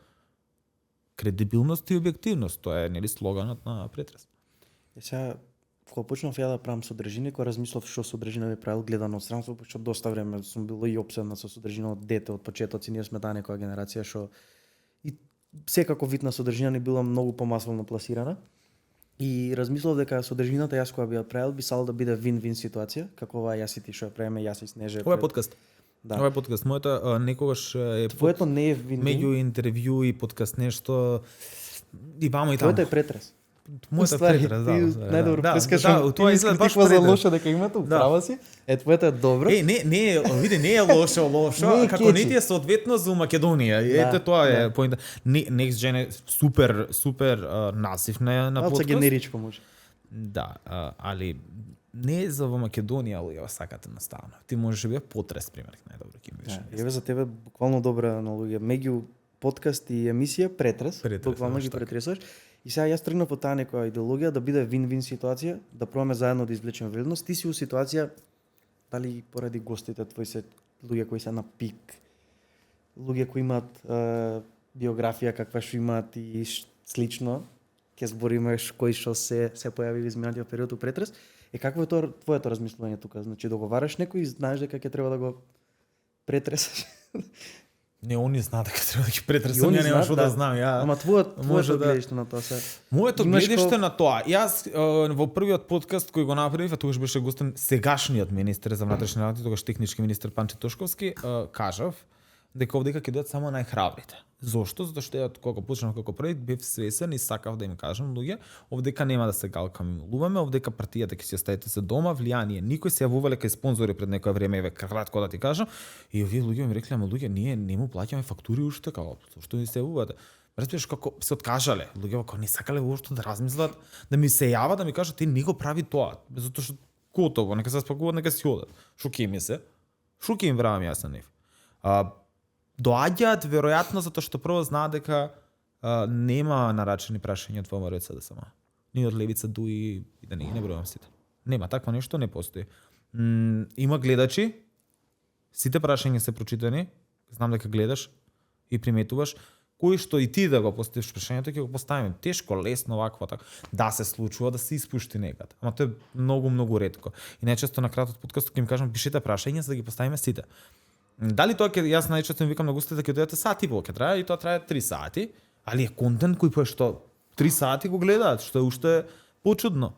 Кредибилност и објективност, тоа е нели слоганот на претрес. Сега, кога почнав ја да правам содржина, кога размислав што содржина би правил гледано од странство, пошто доста време сум бил и опседна со содржина од дете, од почетоци, ние сме таа некоја генерација што и секако вид на содржина ни била многу помасовно пласирана. И размислав дека содржината јас кога би ја правил би сал да биде вин-вин ситуација, како ова јас и ти што ја правиме, јас и Снеже. Ова е подкаст. Да. Ова е подкаст. Мојата некогаш е Твоето не е вин-вин. меѓу интервју и подкаст нешто и вамо и таму. Твоето е претрес. Мојата Ствари, претрес, да. ти најдобро прескаш. тоа изгледа баш за претрес. лошо дека имате, управа си. Твоето е добро. Не е лошо, Не е како кетчи. не ти е соодветно за Македонија. Да, Ете тоа е да. поинта. Next Gen е супер насив на Малце подкаст. генеричко може. Да, али не е за во Македонија, али ја сакате наставно. Ти можеш да биде потрес пример, најдобро ќе ми беше. Еве за тебе буквално добра аналогија. Меѓу подкаст и емисија претрес, Претрес, буквално баш ги така. претресуваш. И сега јас тргнав по таа некоја идеологија да биде вин-вин ситуација, да пробаме заедно да извлечеме вредност. Ти си у ситуација дали поради гостите твои се луѓе кои се на пик, луѓе кои имаат биографија каква што имаат и слично, ќе збориме кои што се појави во изминатиот период у претрес. Какво е тоа твоето размислување тука? Значи договараш некој и знаеш дека ќе треба да го претресаш. Не, они знаат дека треба да ги И претресам, они ја нема знаат, што да знам. Ја Ама твоето може да- гледиште на тоа се. Моето Имаш гледиште кол- на тоа. Јас во првиот подкаст кој го направив, а тогаш беше гостен сегашниот министер за внатрешни работи, тогаш технички министер Панче Тошковски, кажав дека овдека ќе дојдат само најхрабрите. Зошто? Затоа што ја кога почнав како први бев свесен и сакав да им кажам луѓе, овдека нема да се галкаме и луваме, овдека партијата ќе си оставите се дома, влијание. Никој се јавувале кај спонзори пред некое време, еве кратко да ти кажам, и овие луѓе ми рекле, ама луѓе ние не му плаќаме фактури уште, како што ни се јавувате. Разбираш како се откажале, луѓе како не сакале воопшто да размислат, да ми се јават да ми кажат ти не го прави тоа, затоа што готово, нека се спакуваат, нека си одат. Шо ќе ми се? Шо ќе им вравам јас на нив? Доаѓаат веројатно затоа што прво знаат дека нема нарачени прашања од ВМРО СДСМ. Ни од левица дуи и да не ги набројам сите. Нема такво нешто, не постои. Има гледачи, сите прашања се прочитани, знам дека гледаш и приметуваш, кои што и ти да го поставиш прашањето, ќе го поставиме. Тешко, лесно, вакво, така. Да се случува да се испушти некад. Ама тоа е многу ретко. И најчесто на краткот подкаст ќе им кажам пишете прашања за да ги поставиме сите. Дали тоа ќе јас најчесто им викам на гостите ќе дојдете сат и пол, ќе трае и тоа трае 3 сати, али е контент кој што 3 сати го гледаат, што е уште почудно.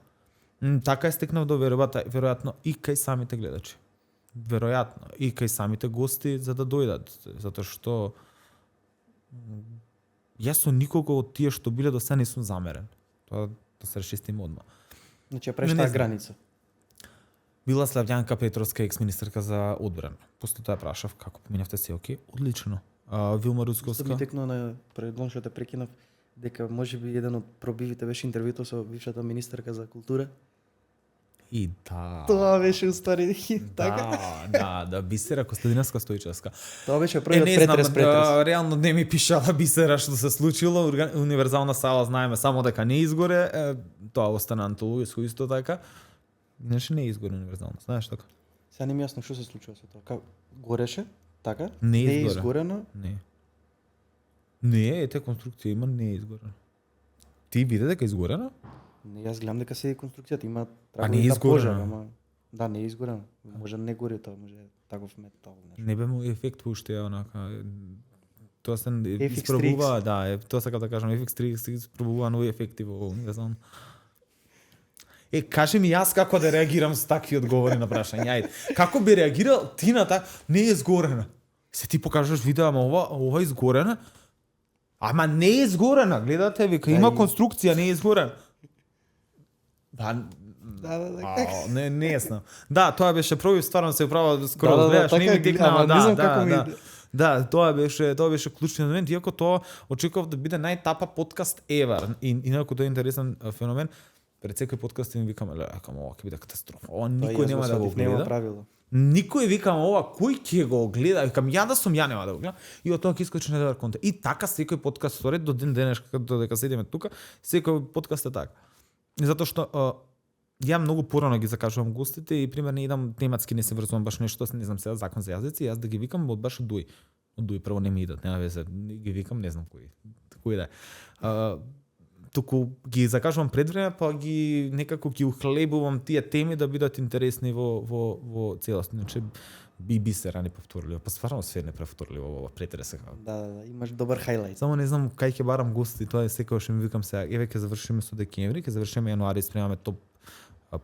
Така е стекнав до вербата, веројатно и кај самите гледачи. Веројатно и кај самите гости за да дојдат, затоа што јас со никого од тие што биле до сега не сум замерен. Тоа да се расчистиме одма. Значи, ја правиш Не таа знам. граница. Била Славјанка Петровска, екс-министерка за одбрана. После тоа ја прашав како поминавте се, оке, одлично. Вилма Што ми Руцковска. текнува на предон што те прекинав, дека можеби еден од пробивите беше интервјуто со бившата министерка за култура. И да. Тоа беше устари така. Да, Бисера Костадиновска Стојчевска. Тоа беше Не првиот знам, претрес. реално не ми пишала Бисера што се случило, универзална сала знаеме само дека не изгоре, тоа остана антологиско исто така. Иначе не изгоре универзална, знаеш така? Сега не ми е јасно што се случува со тоа. Како гореше, така? Не е изгоре. изгорено. Не. Не, ете конструкција има, не е изгорена. Ти виде дека е изгорена? Не, јас гледам дека се конструкцијата има А не е на изгорено? пожар, ама да, не е изгорено. Може не гори тоа, може таков метал нешто. Не бе му ефект уште е онака. Тоа се FX3X. испробува, да, тоа сакам да кажам, FX3X се испробува нови ефекти во, не знам. Кажи ми јас како да реагирам со такви одговори на прашања. Ајде. Како би реагирал ти на таа не е изгорена? Се ти покажаш видео, ама ова е изгорена? Ама не е изгорена, гледате, вика, има и- конструкција, не е изгорена. Да. Не е знам. Да, тоа беше први, стварно се управа скоро Да, гледаш, така не ми е, текнава, ама не знам како ми да. иде. Да, тоа беше клучниот момент, иако тоа очекував да биде најтапа подкаст ever. Инаку тоа е интересен феномен. Пред секој подкаст ми викаме, ама ова ќе биде катастрофа. Ова никој нема да го Нема гледа. правило. Никој викам ова, кој ќе го гледа? Викам ја да сум, ја нема да го гледам. И од тоа ќе искочи недобар контент. И така секој подкаст соред до ден денешка додека седиме тука, секој подкаст е така. Затоа што ја многу порано ги закажувам гостите и примерно идам тематски не се врзувам баш нешто, не знам сега закон за јазици, јас да ги викам од баш од дуј. Од дуј прво не ми идат, нема везе, ги викам, не знам кој да е. Туку ги закажувам пред време, па ги некако ги ухлебувам тие теми да бидат интересни во целост. Иначе би Бисера не повторили, па стварно све не повторили во претресека. Да, имаш добар хајлајт. Само не знам кај ќе барам гости, тоа е секој што ми викам сега. Еве ќе завршиме со декември, ќе завршиме јануари, спремаме топ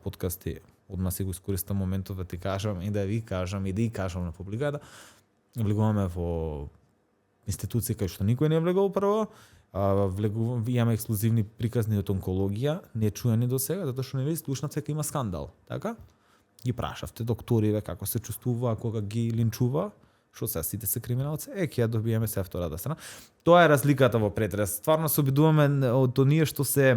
подкасти. Одма си го искористам моментот да ти кажам и да ви кажам и да и кажам на публиката. Влегуваме во институции кај што никој не е влегувал прво. Имаме ексклузивни приказни од онкологија, не чуени до сега, затоа што нели слушнат дека има скандал, така? Ги прашавте докториве како се чувствува кога ги линчува, што се сите се криминалци, ќе ја добиеме се втората страна. Тоа е разликата во претрес. Стварно се обидуваме од оние што се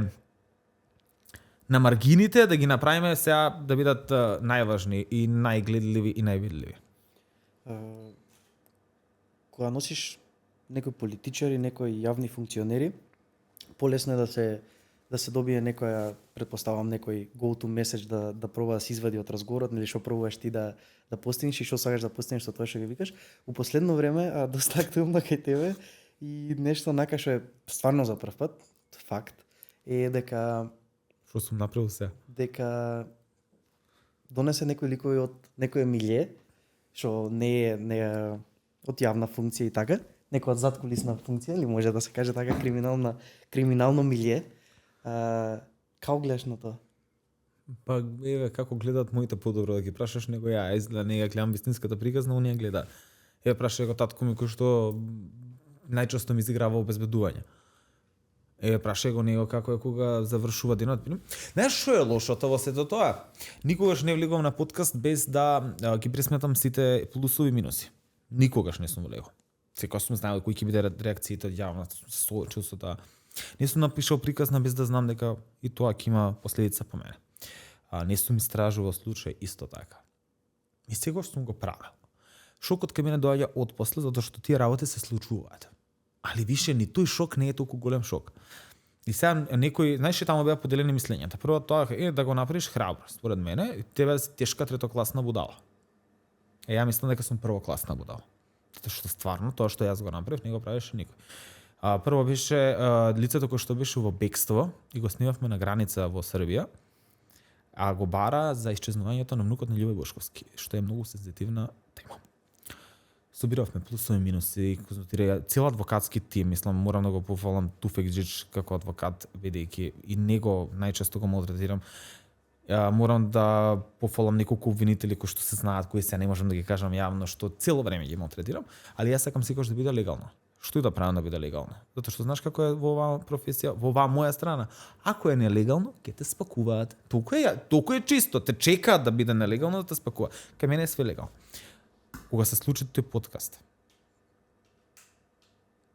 на маргините да ги направиме сега да бидат најважни и најгледливи и највидливи. Кога носиш некои политичари, некои јавни функционери, полесно е да се добие некоја, предпоставам, некој go-to message да проба да се извади од разговорот, нели што пробуваш ти да постигнеш и што сакаш да постигнеш со тоа што ги викаш. У последно време доста активно кај тебе и нешто нака што е стварно за прв пат, факт, е дека Што сум направил сега? дека донесе некои ликови од некој милје, што не е од јавна функција и така, некоја од задкулисна функција, или може да се каже така криминално милје. Како гледаш на тоа? Па еве како гледаат моите подобро да ги прашаш него ја, изгледа не ја гледам вистинската приказна, оние гледа. Еве прашај го татко ми кој што најчесто ми изиграва обезбедување. Еве прашај го него како е кога завршува денот. Знаеш што е лошото во сето тоа? Никогаш не влегувам на подкаст без да ги пресметам сите плусови и минуси. Никогаш не сум влегол. Секој сум знаел кои ќе биде реакциите од јавност, соочил со тоа. Не сум напишал приказна без да знам дека и тоа ќе има последица по мене. Не сум истражувал случај исто така. И секогаш сум го правил. Шокот кај мене доаѓа отпосле, затоа што тие работи се случуваат. Али више ни тој шок не е толку голем шок. И сега некој, знаеш, таму беа поделени мислењата. Прво тоа е да го направиш храбро, според мене, тебе си тешка третокласна будала. Ја мислам дека сум првокласна будала. Затоа што стварно тоа што јас го направив не го правеше никој. Прво беше лицето кој што беше во бегство и го снимавме на граница во Србија, а го бара за исчезнувањето на внукот на Љубој Бошковски, што е многу сензитивна тема. Собиравме плусови и минуси, консултира цел адвокатски тим, мислам, морам да го пофалам Туфекџич како адвокат, бидејќи и него најчесто го малтретирам. Морам да пофалам неколку обвинители кои што се знаат, кои се не можам да ги кажам јавно, што цело време ги малтретирам, али јас сакам секогаш да биде легално. Што и да правам да биде легално? Затоа што знаеш како е во оваа професија, во оваа моја страна. Ако е нелегално, ќе те спакуваат. Толку е чисто, те чекаат да биде нелегално да те спакуваат. Кај мене е све легално. Кога се случи тој подкаст,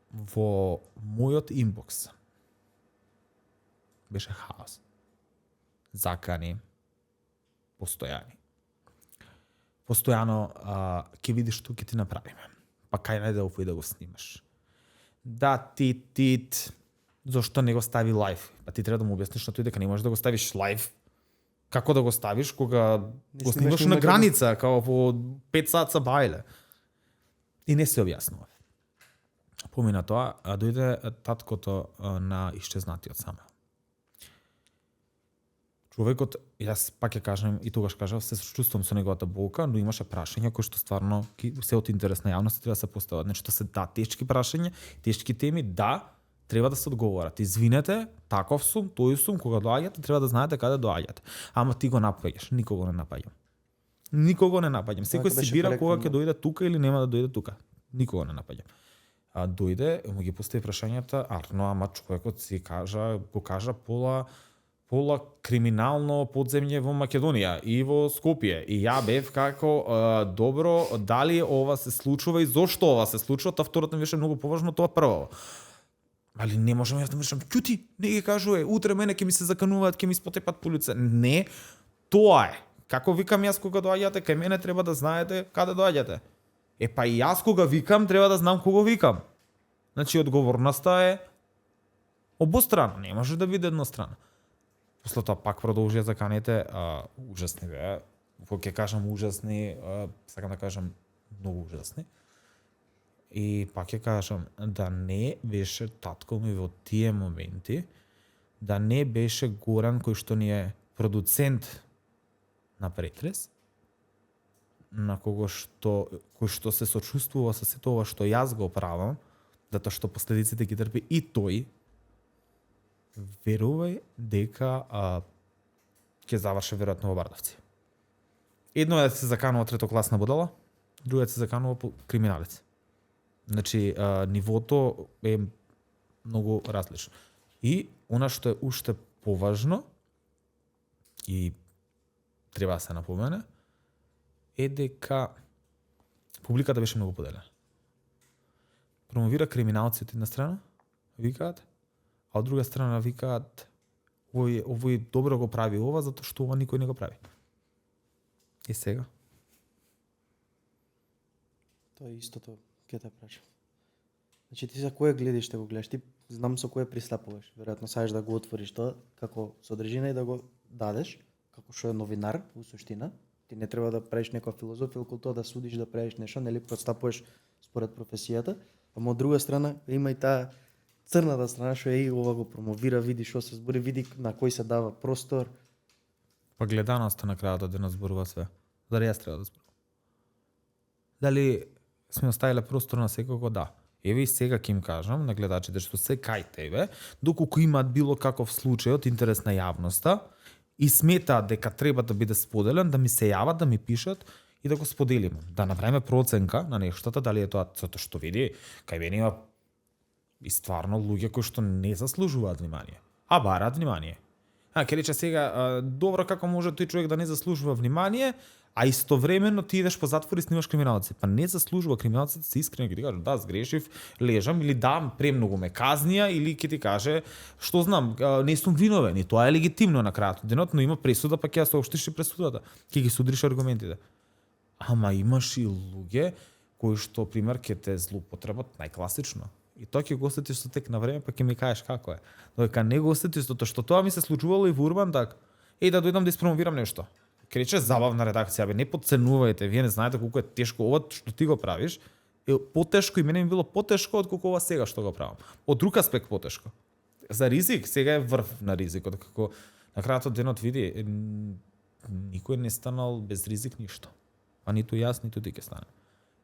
во мојот инбокс беше хаос. Закани, постојано ќе видиш што ќе ти направиме. Па кај најде овој да го снимаш. Да, зошто не го стави лайв? Па ти треба да му објасниш на тој дека не можеш да го ставиш лайв. Како да го ставиш кога го снимаш на граница, као во 5 саца бајле. И не се објаснува. Помина тоа, дојде таткото на исчезнатиот Самуел. Човекот, јас пак ќе кажам и тогаш кажав, се чувствувам со неговата болка, но имаше прашања кои што стварно се од интерес на јавноста треба да се постават. Значи, тоа се тешки прашања, тешки теми, треба да се одговорат. Извинете, таков сум, тој сум, кога доаѓате, треба да знаете каде доаѓате. Ама ти го напаѓаш, никого не напаѓам. Секој си бира кога ќе дојде тука или нема да дојде тука. Никого не напаѓам. Дојде, му ги постави прашањата, Арно, ама човекот го кажа пола криминално подземје во Македонија и во Скопје. И ја бев како, добро, дали ова се случува и зошто ова се случува, тоа второто ми беше многу поважно, тоа прво. Али не можам јас да мислам, ќути, не ги кажуве, утре мене ќе ми се закануваат, ќе ми спотепат по лице. Не, тоа е. Како викам јас кога доаѓате, кај мене треба да знаете каде доаѓате. Па и јас кога викам, треба да знам кого викам. Значи, одговорноста е обострана, не може да биде еднострана. После тоа пак продолжија заканите, ужасни беа. Кога ќе кажам ужасни, сакам да кажам многу ужасни. И пак ќе кажам, да не беше татко ми во тие моменти, да не беше Горан кој што ни е продуцент на претрес, на кој што се сочувствува со сето ова што јас го правам, затоа што последиците ги трпи и тој, верувај дека ќе заврши веројатно во Бардовци. Едно е да се заканува третокласна будала, друго е да се заканува криминалец. Значи, нивото е многу различно. И она што е уште поважно и треба да се напомене, е дека публиката беше многу поделена. Промовира криминалци од една страна, викаат, а од друга страна викаат овој добро го прави ова, затоа што ова никој не го прави. И сега? Тоа е истото, ќе те прашам. Значи ти за кое гледиште го гледаш? Ти знам со кое пристапуваш. Веројатно саеш да го отвориш тоа како содржина и да го дадеш, како што е новинар, во суштина. Ти не треба да правиш некоја филозофија околу тоа да судиш, да правиш нешто, нели, пристапуваш според професијата. Ама од друга страна има и таа црната страна што е ова го промовира, види што се збори, види на кој се дава простор. Па гледаноста на крајот да зборува све. Дали јас треба да зборувам? Дали сме оставиле простор на секого? Да. Еве и сега ќе им кажам на гледачите што се кај тебе, доколку имаат било каков случај од интерес на јавноста и сметаат дека треба да биде споделен, да ми се јават, да ми пишат и да го споделиме. Да направиме проценка на нештата, дали е тоа затоа што види, кај мене има и стварно луѓе кои што не заслужуваат внимание, а бараат внимание. Ќе рече сега, добро, како може тој човек да не заслужува внимание, а истовремено ти идеш по затвор и снимаш криминалци. Па не заслужува, криминалците се искрени, ќе ти кажат, да, сгрешив, лежам, или да, премногу ме казнија, или ќе ти каже, што знам, не сум виновен, и тоа е легитимно на крајот денот, но има пресуда, па ќе ја соопштиш и пресудата, ќе ги судриш аргументите. Ама имаш и луѓе кои што, пример, ќе те злоупотребат најкласично. И тоа ќе го осетиш со тек на време, па ќе ми кажеш како е. Додека не го осетиш затоа што тоа ми се случувало и во Урбан, так. Да дојдам да испромовирам нешто. Ке рече забавна редакција, бе, не подценувајте, вие не знаете колку е тешко ова што ти го правиш. Е потешко и мене ми било потешко отколку ова сега што го правам. Од друг аспект потешко. За ризик сега е врв на ризикот, како на крајот од денот види никој не станал без ризик ништо. А ниту јас, ниту ти ќе стане.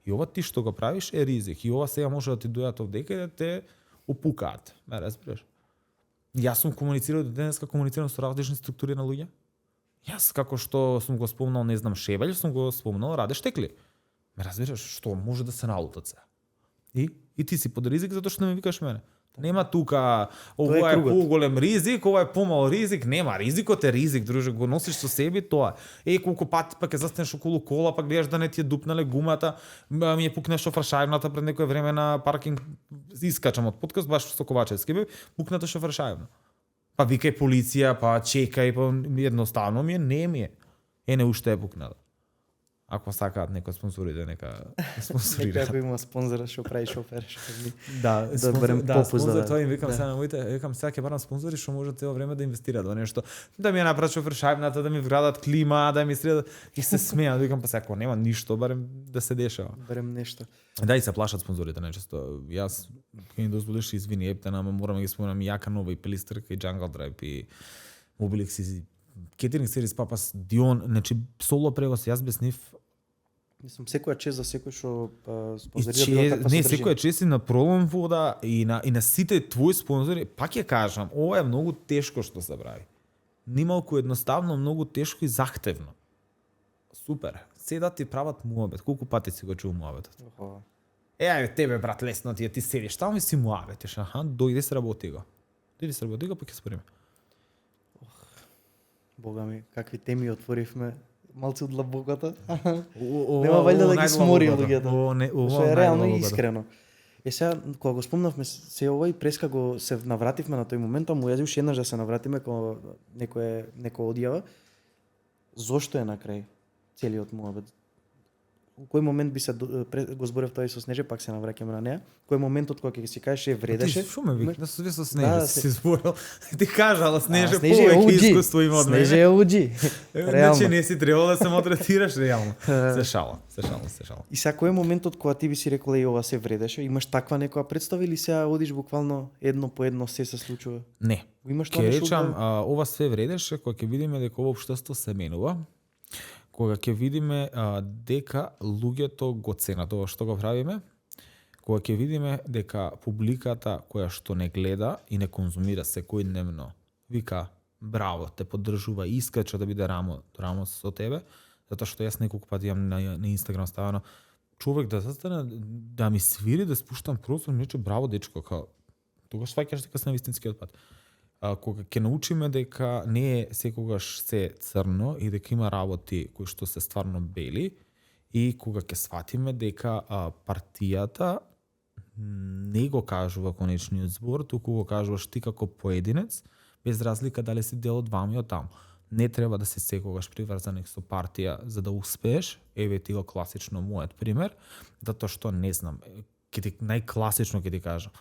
И ова ти што го правиш е ризик. И ова сега може да ти дојат овдека и да те опукаат. Ме разбираш? Јас сум комуницирал до денеска, комуницирам со различни структури на луѓе. Јас како што сум го спомнал, не знам, Шебелј, сум го спомнал Раде Штекли. Ме разбираш, што може да се налутат се. И ти си под ризик затоа што не ме викаш мене. Нема тука, ова е кругот. поголем ризик, ова е помал ризик, нема, ризикот е ризик, друже, го носиш со себе тоа. Колку пати пак ќе застанеш околу кола, пак гледаш да не ти е дупнале гумата, ми е пукнеш шофршајвната пред некое време на паркинг, искачам од подкаст, баш со Ковачевски бе, пукната шофршајвна. Па викај полиција, па чекај, па едноставно ми е, не ми е. Не уште е пукната. Ако сакаат некој спонзорите, нека спонсорираат. Некој има спонзора што прави шофер, што ми. Да, барем попуст спонзор, да тоа им викам да. сега на моите, викам сега ќе барам спонзори што може цело време да инвестираат во нешто, да ми ја направат шофершајвната, да ми вградат клима, да ми средат и се смеат, викам па сега ако нема ништо, барем да се дешава. Барем нешто. Да, и се плашат спонзорите најчесто. Јас ќе ми дозволиш извини ептена, ама морам да ги спомнам и Јака Нова и Пелистрка и Jungle Drive и Mobilix и Catering Series Papas Dion, значи соло превоз, јас без нив. Мислам секоја чест за секој што И спонзорира било каква не, содржина. секоја чест и на Пролом вода и на сите твои спонзори, пак ја кажам, ова е многу тешко што се прави. Нималку едноставно, многу тешко и захтевно. Супер. Седат ти прават муабет. Колку пати си го чул муабетот? Охо. Ајде тебе брат, лесно ти е, ти седиш таму и си муабетиш, дојде се работи го. Дојде се работи го, па ќе спориме. Бога ми, какви теми отворивме. Малце од длабоката. Нема Нема вајда да ги смори луѓето. Што е реално и искрено. Сега, кога го спомнавме се ова и преска го се навративме на тој момент, а му јази уште еднаш да се навратиме кога некоја одјава. Зошто е на крај целиот муабет? У кој момент би се го зборев тоа и со Снеже, пак се навраќаме на неа. Кој моментот кога ќе си кажеш вредеше? Ти шо ме вика? Да се со Да, Снеже си зборил. Ти кажа, ала Снеже Снеже е повеќе OG. искуство има од мене. Снеже е OG. Реално. Значи не си требало да се малтретираш реално. Се шала. И сега кој е моментот кога ти би си рекол и ова се вредеше? Имаш таква некоја представа или сега одиш буквално едно по едно се случува? Не. Имаш тоа Ќе нешто? речам, ова све вредеше кога ќе видиме дека ова општество се менува, кога ќе видиме дека луѓето го ценат ова што го правиме, кога ќе видиме дека публиката која што не гледа и не конзумира секојдневно, вика браво, те поддржува и искача да биде рамо со тебе, затоа што јас неколку пати имам на Инстаграм ставено човек да застане, да ми свири, да спуштам прозор, ми рече браво дечко, као тогаш сваќаш дека си на вистинскиот пат. Кога ќе научиме дека не е секогаш се црно и дека има работи кои што се стварно бели и кога ќе сватиме дека партијата не го кажува конечниот збор, туку го кажуваш ти како поединец, без разлика дали си дел од вами од таму. Не треба да си секогаш приврзан со партија за да успееш. Еве ти го класично мојот пример, затоа што не знам, најкласично ќе ти кажам.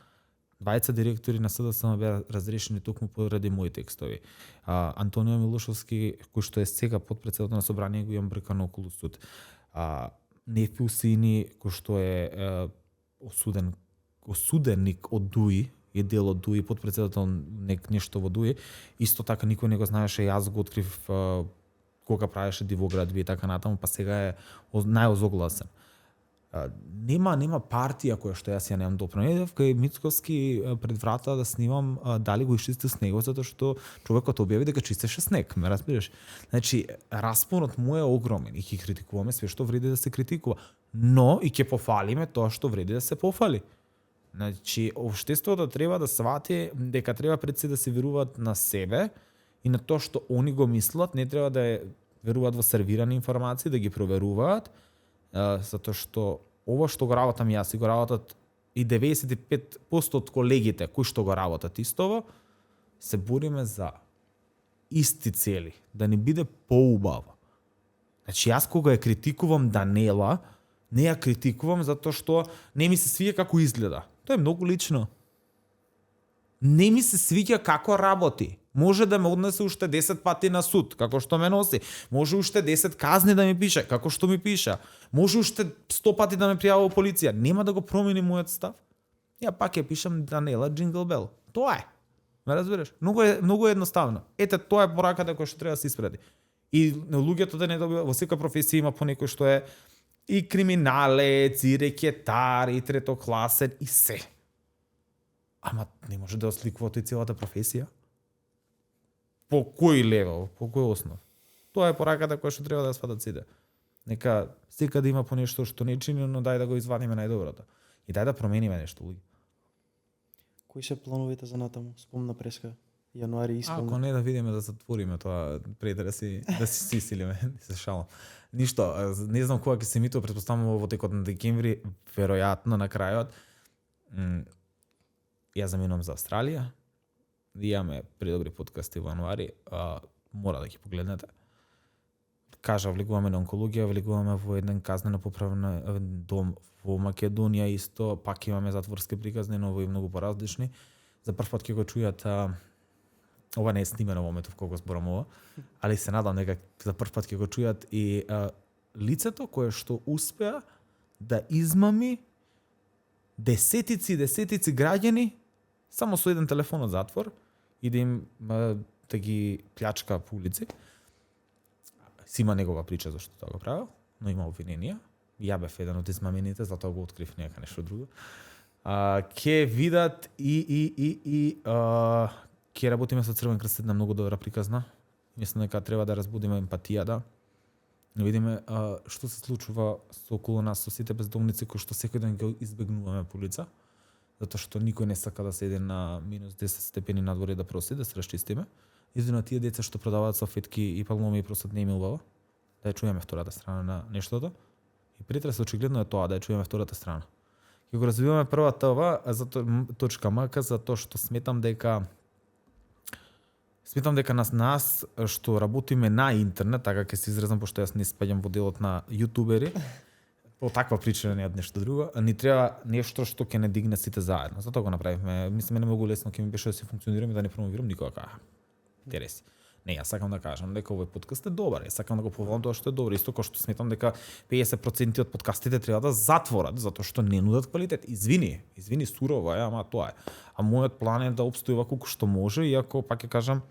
20 директори на СДСМ беа разрешени токму поради мои текстови. Антонио Милошовски, кој што е сега подпредседател на собрание, го имам бркано околу суд. Нефи Усини, кој што е осуденик од ДУИ, е дел од ДУИ, подпредседател нешто во ДУИ, исто така никој не го знаеше, јас го открив кога правеше Дивоградби и така натаму, па сега е најозогласен. Нема партија која што јас ја немам допрена. Едев кај Мицковски пред врата да снимам дали го исчисти снегот, затоа што човекот објави дека чистеше снег, ме разбираш? Значи, распонот му е огромен и ќе критикуваме све што вреди да се критикува, но и ќе пофалиме тоа што вреди да се пофали. Значи, општеството треба да свати дека треба пред се да се веруваат на себе и на тоа што они го мислат, не треба да веруваат во сервирани информации, да ги проверуваат, затоа што ова што го работам јас и го работат и 95% од колегите кои што го работат истово, се бориме за исти цели, да ни биде поубаво. Значи јас кога ја критикувам Данела, не ја критикувам затоа што не ми се свиѓа како изгледа. Тоа е многу лично. Не ми се свиѓа како работи. Може да ме однесе уште 10 пати на суд, како што ме носи. Може уште 10 казни да ми пише, како што ми пиша. Може уште 100 пати да ме пријава во полиција. Нема да го промени мојот став. Ја пак ја пишам Данела Джингл Бел. Тоа е. Ме разбираш? Многу едноставно. Ете, тоа е пораката која што треба да се испреди. И луѓето да не добива, во секоја професија има по некој што е и криминалец, и рекетар, и третокласен, и се. Ама не може да осликува тој целата професија. По кој левел, по кој основ? Тоа е пораката која што треба да ја сватат сите. Нека секаде има по нешто што не чини, но дај да го извадиме најдоброто. И дај да промениме нешто, луѓе. Кои се плановите за натаму? Спомна преска. Јануари исполни. Ако не да видиме да затвориме тоа пред да си сисилиме, се шалам. Ништо, не знам кога ќе се митува, претпоставувам во текот на декември, веројатно на крајот. Ја заминувам за Австралија. Имаме предобри подкасти во јануари, мора да ги погледнете. Кажа, влегуваме на онкологија, влегуваме во еден казнено-поправен дом во Македонија исто, пак имаме затворски приказни, но и многу поразлични. За прв пат ќе го чујат, ова не е снимено во моментов кога зборам ова, али се надам дека за прв пат ќе го чујат и лицето кое што успеа да измами десетици граѓани само со еден телефон од затвор и да им да ги плячка по улици. Си има негова прича зашто тоа го правил, но има обвиненија. Ја бев еден од измамените, затоа го открив нека нешто друго. Ке видат и ке работиме со Црвен крст, една многу добра приказна. Мислам дека треба да разбудиме емпатија, да видиме што се случува со околу нас, со сите бездомници кои што секој ден ги избегнуваме по улица, затоа што никој не сака да седи на минус 10 степени надвор и да проси, да се расчистиме. Извина тие деца што продаваат салфетки и палмоми и просат не им убаво, да ја чуеме втората страна на нештото. И претрес очигледно е тоа, да ја чуеме втората страна. Ќе го развиваме првата ова, точка мака, затоа што сметам дека нас што работиме на интернет, така ќе се изразам пошто јас не спаѓам во делот на јутубери, по таква причина не од нешто друго, ни треба нешто што ќе не дигне сите заедно. Затоа го направивме. Мислам, не многу лесно ќе ми беше да се функционирам и да не промовирам никога. Интереси. Не, јас сакам да кажам дека овој подкаст е добар. Јас сакам да го поволам тоа што е добро. Исто како што сметам дека 50% од подкастите треба да затворат затоа што не нудат квалитет. Извини сурово е, ама тоа е. А мојот план е да опстојува колку што може, иако пак ќе кажам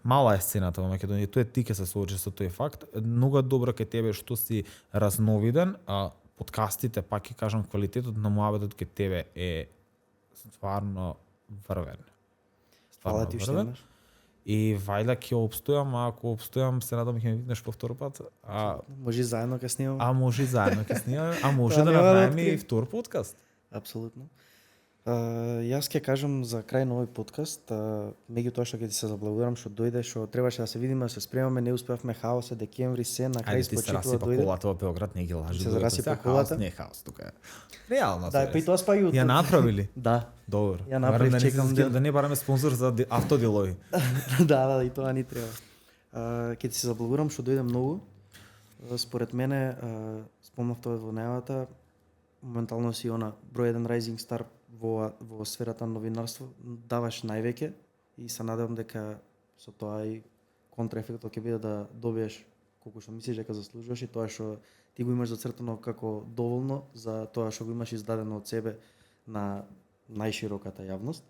мала е сцената во Македонија. Тоа ти ќе се соочи со тој факт. Многу е добро кај тебе што си разновиден, а подкастите пак ќе кажам квалитетот на муабетот кај тебе е стварно врвен. Фала ти уште еднаш. И вајда ќе опстојам, а ако опстојам, се надам ќе ме видиш по втор пат. Може заедно ќе снимаме. Може и заедно ќе снимаме, а може да направиме и втор подкаст. Апсолутно. Јас ќе кажам за крај на овој подкаст, меѓутоа што ќе ти се заблагодарам што дојде, што требаше да се видиме, да се спремаме, не успеавме, хаос е, декември се, на крај спочитува дојде. Ајде ти се раси по колата во Београд, не ги лажи. Се зараси по колата. Не хаос тука. Реално. Да, па и тоа спаѓа. Ја направили? Да. Добро. Ја направив, чекам да не бараме спонзор за автоделови. Да, и тоа ни треба. Ќе ти се заблагодарам што дојде многу. Според мене, спомнав тоа во најавата, моментално си број 1 rising star во сферата на новинарство, даваш највеќе и се надевам дека со тоа и контраефектот ќе биде да добиеш колку што мислиш дека заслужуваш и тоа што ти го имаш зацртано како доволно за тоа што го имаш издадено од себе на најшироката јавност.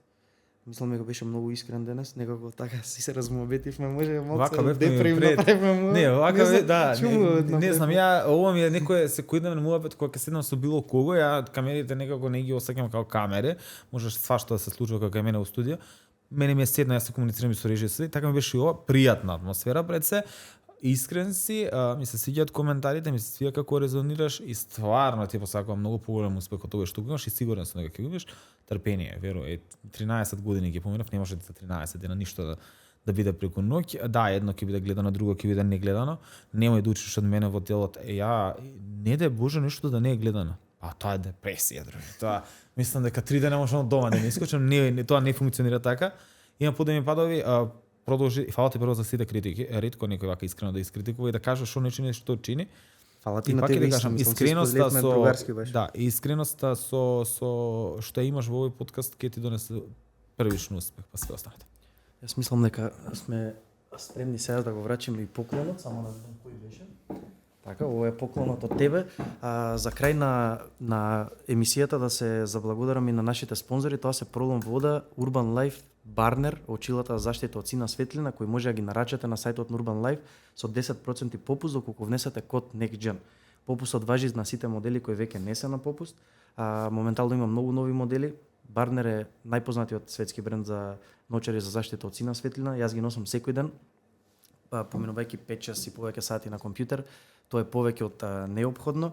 Мислам дека беше многу искрен денес, некако така си се размобетивме, може малку деприм направиме. Не, вака бе, да, не знам, ја ова ми е некој секојдневен муабет кога ќе седнам со било кого, ја камерите некако не ги осеќам како камере, може свашто да се случува како кај мене во студио. Мене ми е седна, јас се комуницирам и со режисери, така ми беше и ова пријатна атмосфера пред се. Искрен си, ми се свиѓаат коментарите, ми се свиѓа како резонираш и стварно ти посакувам многу поголем успех од тоа што го имаш и сигурен сум дека ќе го имаш. Трпение, верувај, 13 години ги поминав, не може за 13 дена ништо да биде преку ноќ. Да, едно ќе биде гледано, друго ќе биде негледано. Немој да учиш од мене во делот. Ја не да боже нешто да не е гледано. А тоа е депресија, други. Тоа мислам дека 3 дена можам од дома да не искочам, тоа не функционира така. Имам подеми падови, продолжи, фала ти прво за сите критики, ретко некој вака искрено да искритикува и да каже што не чини, што чини. Фала ти на тебе, да кажам, искреноста со што имаш во овој подкаст ќе ти донесе првично успех, па све останато. Јас мислам дека сме спремни сега да го врачиме и поклонот, само да знам кој беше. Така, ова е поклонот од тебе. За крај на емисијата да се заблагодарам и на нашите спонзори, тоа се Пролом вода, Urban Life, Барнер, очилата за заштита од сина светлина, кои може да ги нарачате на сајтот на Urban Life со 10% попуст доколку внесете код NEXTGEN. Попустот важи на сите модели кои веќе не се на попуст. Моментално има многу нови модели. Барнер е најпознатиот светски бренд за ночари за заштита од сина светлина. Јас ги носам секој ден. поминувајќи 5-6 и повеќе сати на компјутер, тоа е повеќе од неопходно.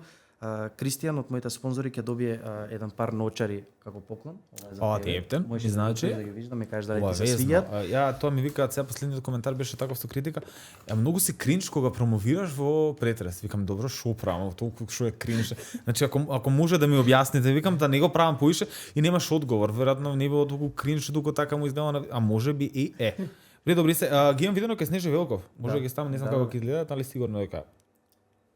Кристијан од моите спонзори ќе добие еден пар ноочари како поклон. Ова е за Ова тебе. ти е ептен, Можеш значи, да ги видиш, да ми кажеш дали Ова ти се везно. свиѓаат. Ја тоа ми викаат сега последниот коментар беше таков со критика. Многу си кринч кога промовираш во претрес. Викам добро шо правам, толку што е кринч. Значи ако може да ми објасните, викам да не го правам поише и немаш одговор. Веројатно не било толку кринч дуко така му издава, а може би и е. Добри се, ги имам видено кај Снежи Велков. Може да ги ставам, не знам како ќе изгледаат, али сигурно дека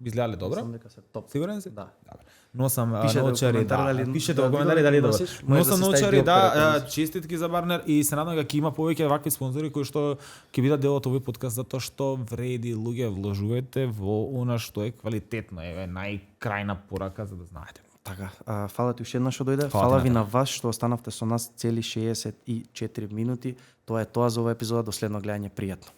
би изгледале добро. Мислам дека се топ. Сигурен си? Да. Добро. Носам Пишете во научари, коментар да. дали- Пишете да во коментари дали е добро. носиш, може да Носам си ставиш научари, диоптерите да, да носиш. честитки за Барнер и се надам дека ќе има повеќе вакви спонзори кои што ќе бидат дел од овој подкаст затоа што вреди луѓе вложувате во она што е квалитетно, е најкрајна порака за да знаете. Така, фала ти уште еднаш што дојде. Фала Фала ти ви на на вас што останавте со нас цели 64 минути. Тоа е тоа за оваа епизода. До следно гледање, пријатно.